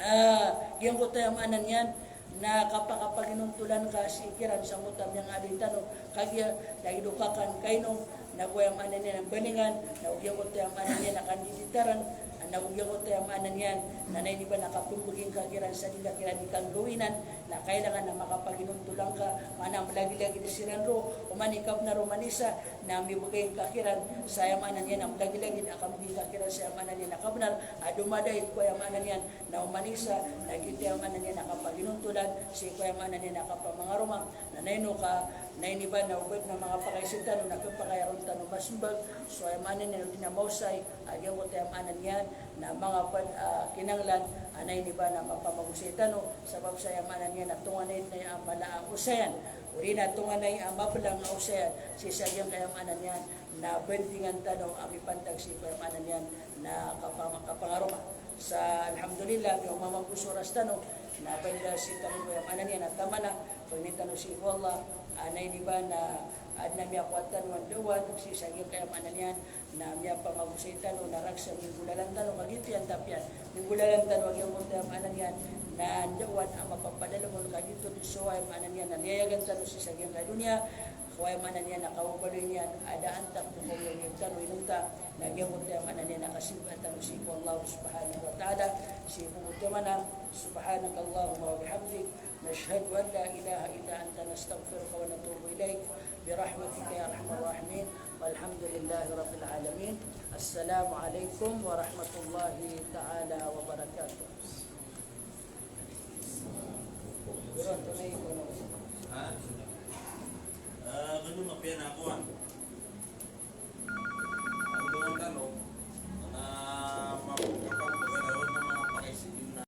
ah, giyangkoto aya maana niyan na kapakapaginontolan ka sii kiran sangkoto a miyangaaloy tano, kagiya lagid o kakan, kainom, nago aya maana niyan a mbalingan, nago giyangkoto aya maana niyan a kandiditaran, nago giyangkoto aya maana niyan na nainiba na kapmbgi ngka kiran sa di ngka kiran di kanggawinan, na kailangan a makapaginontolan ka, maana a mlagilagid siran roo, oman i kabnar oman i isa, na mibgay ngka kiran sa aya maana niyan a mlagilagid a kambgi ngka kiran sa aya maana niyan a kabnar a domadait ko aya maana niyan na oman i isa, na giyoto aya maana niyan a kapaginontolan sii ko aya maana niyan a kapamangaroma, na naino ka, nainiba na oba dn a manga pakaiza tano na khapakay a ron tano masmbag so aya maana niyan odi na maosay a giyangkoto aya maana niyan na manga pd a kinanglan a nainiba na mapamagosay tano, sabap sa aya maana niyan na tonganay dn aya a mala a osayan, odi na tonganay a mablang a osayan, sii sa giyangkaya maana niyan na bandingan tano a mipantag sii ko aya maana niyan na kapama-, kapangaroma. Sa alhamdulillah, miyaoma mambo so oras tano, na banda sii tano ko aya maana niyan na tamana, pangnin tano sii ko Allah a nainiba na adn a miyakowa tano a ndaowan sii sa giyangkaya maana niyan na miyapamagosay tano, na rakhs a minggolalan tano, kagiya iyan tapiyan, minggolalan tano a giyangkoto aya maana niyan na ndaowan a mapapadalm on, kagiya oto dn so aya maana niyan na niyayagan tano sii sa giyangkaya doniya, ko aya maana niyan na kababaloy niyan a da a antak ko kaoyagoyag tano inonta, na giyangkoto aya maana niyan na kasimba tano sii ko Allah subhanahu wa ta'ala, sii ko oto aya maana, subhanakallahumma wa bihamdik, nashhadu an la ilaha illa anta, nastaghfiruka wa natubu ilaik, birahmatika ya arhamar rahimin, walhamdulillahi rabbil alamin. Assalamu alaikum warahmatullahi ta'ala wabarakatuh. Ha? Ah, kano mapiya na ako, ah.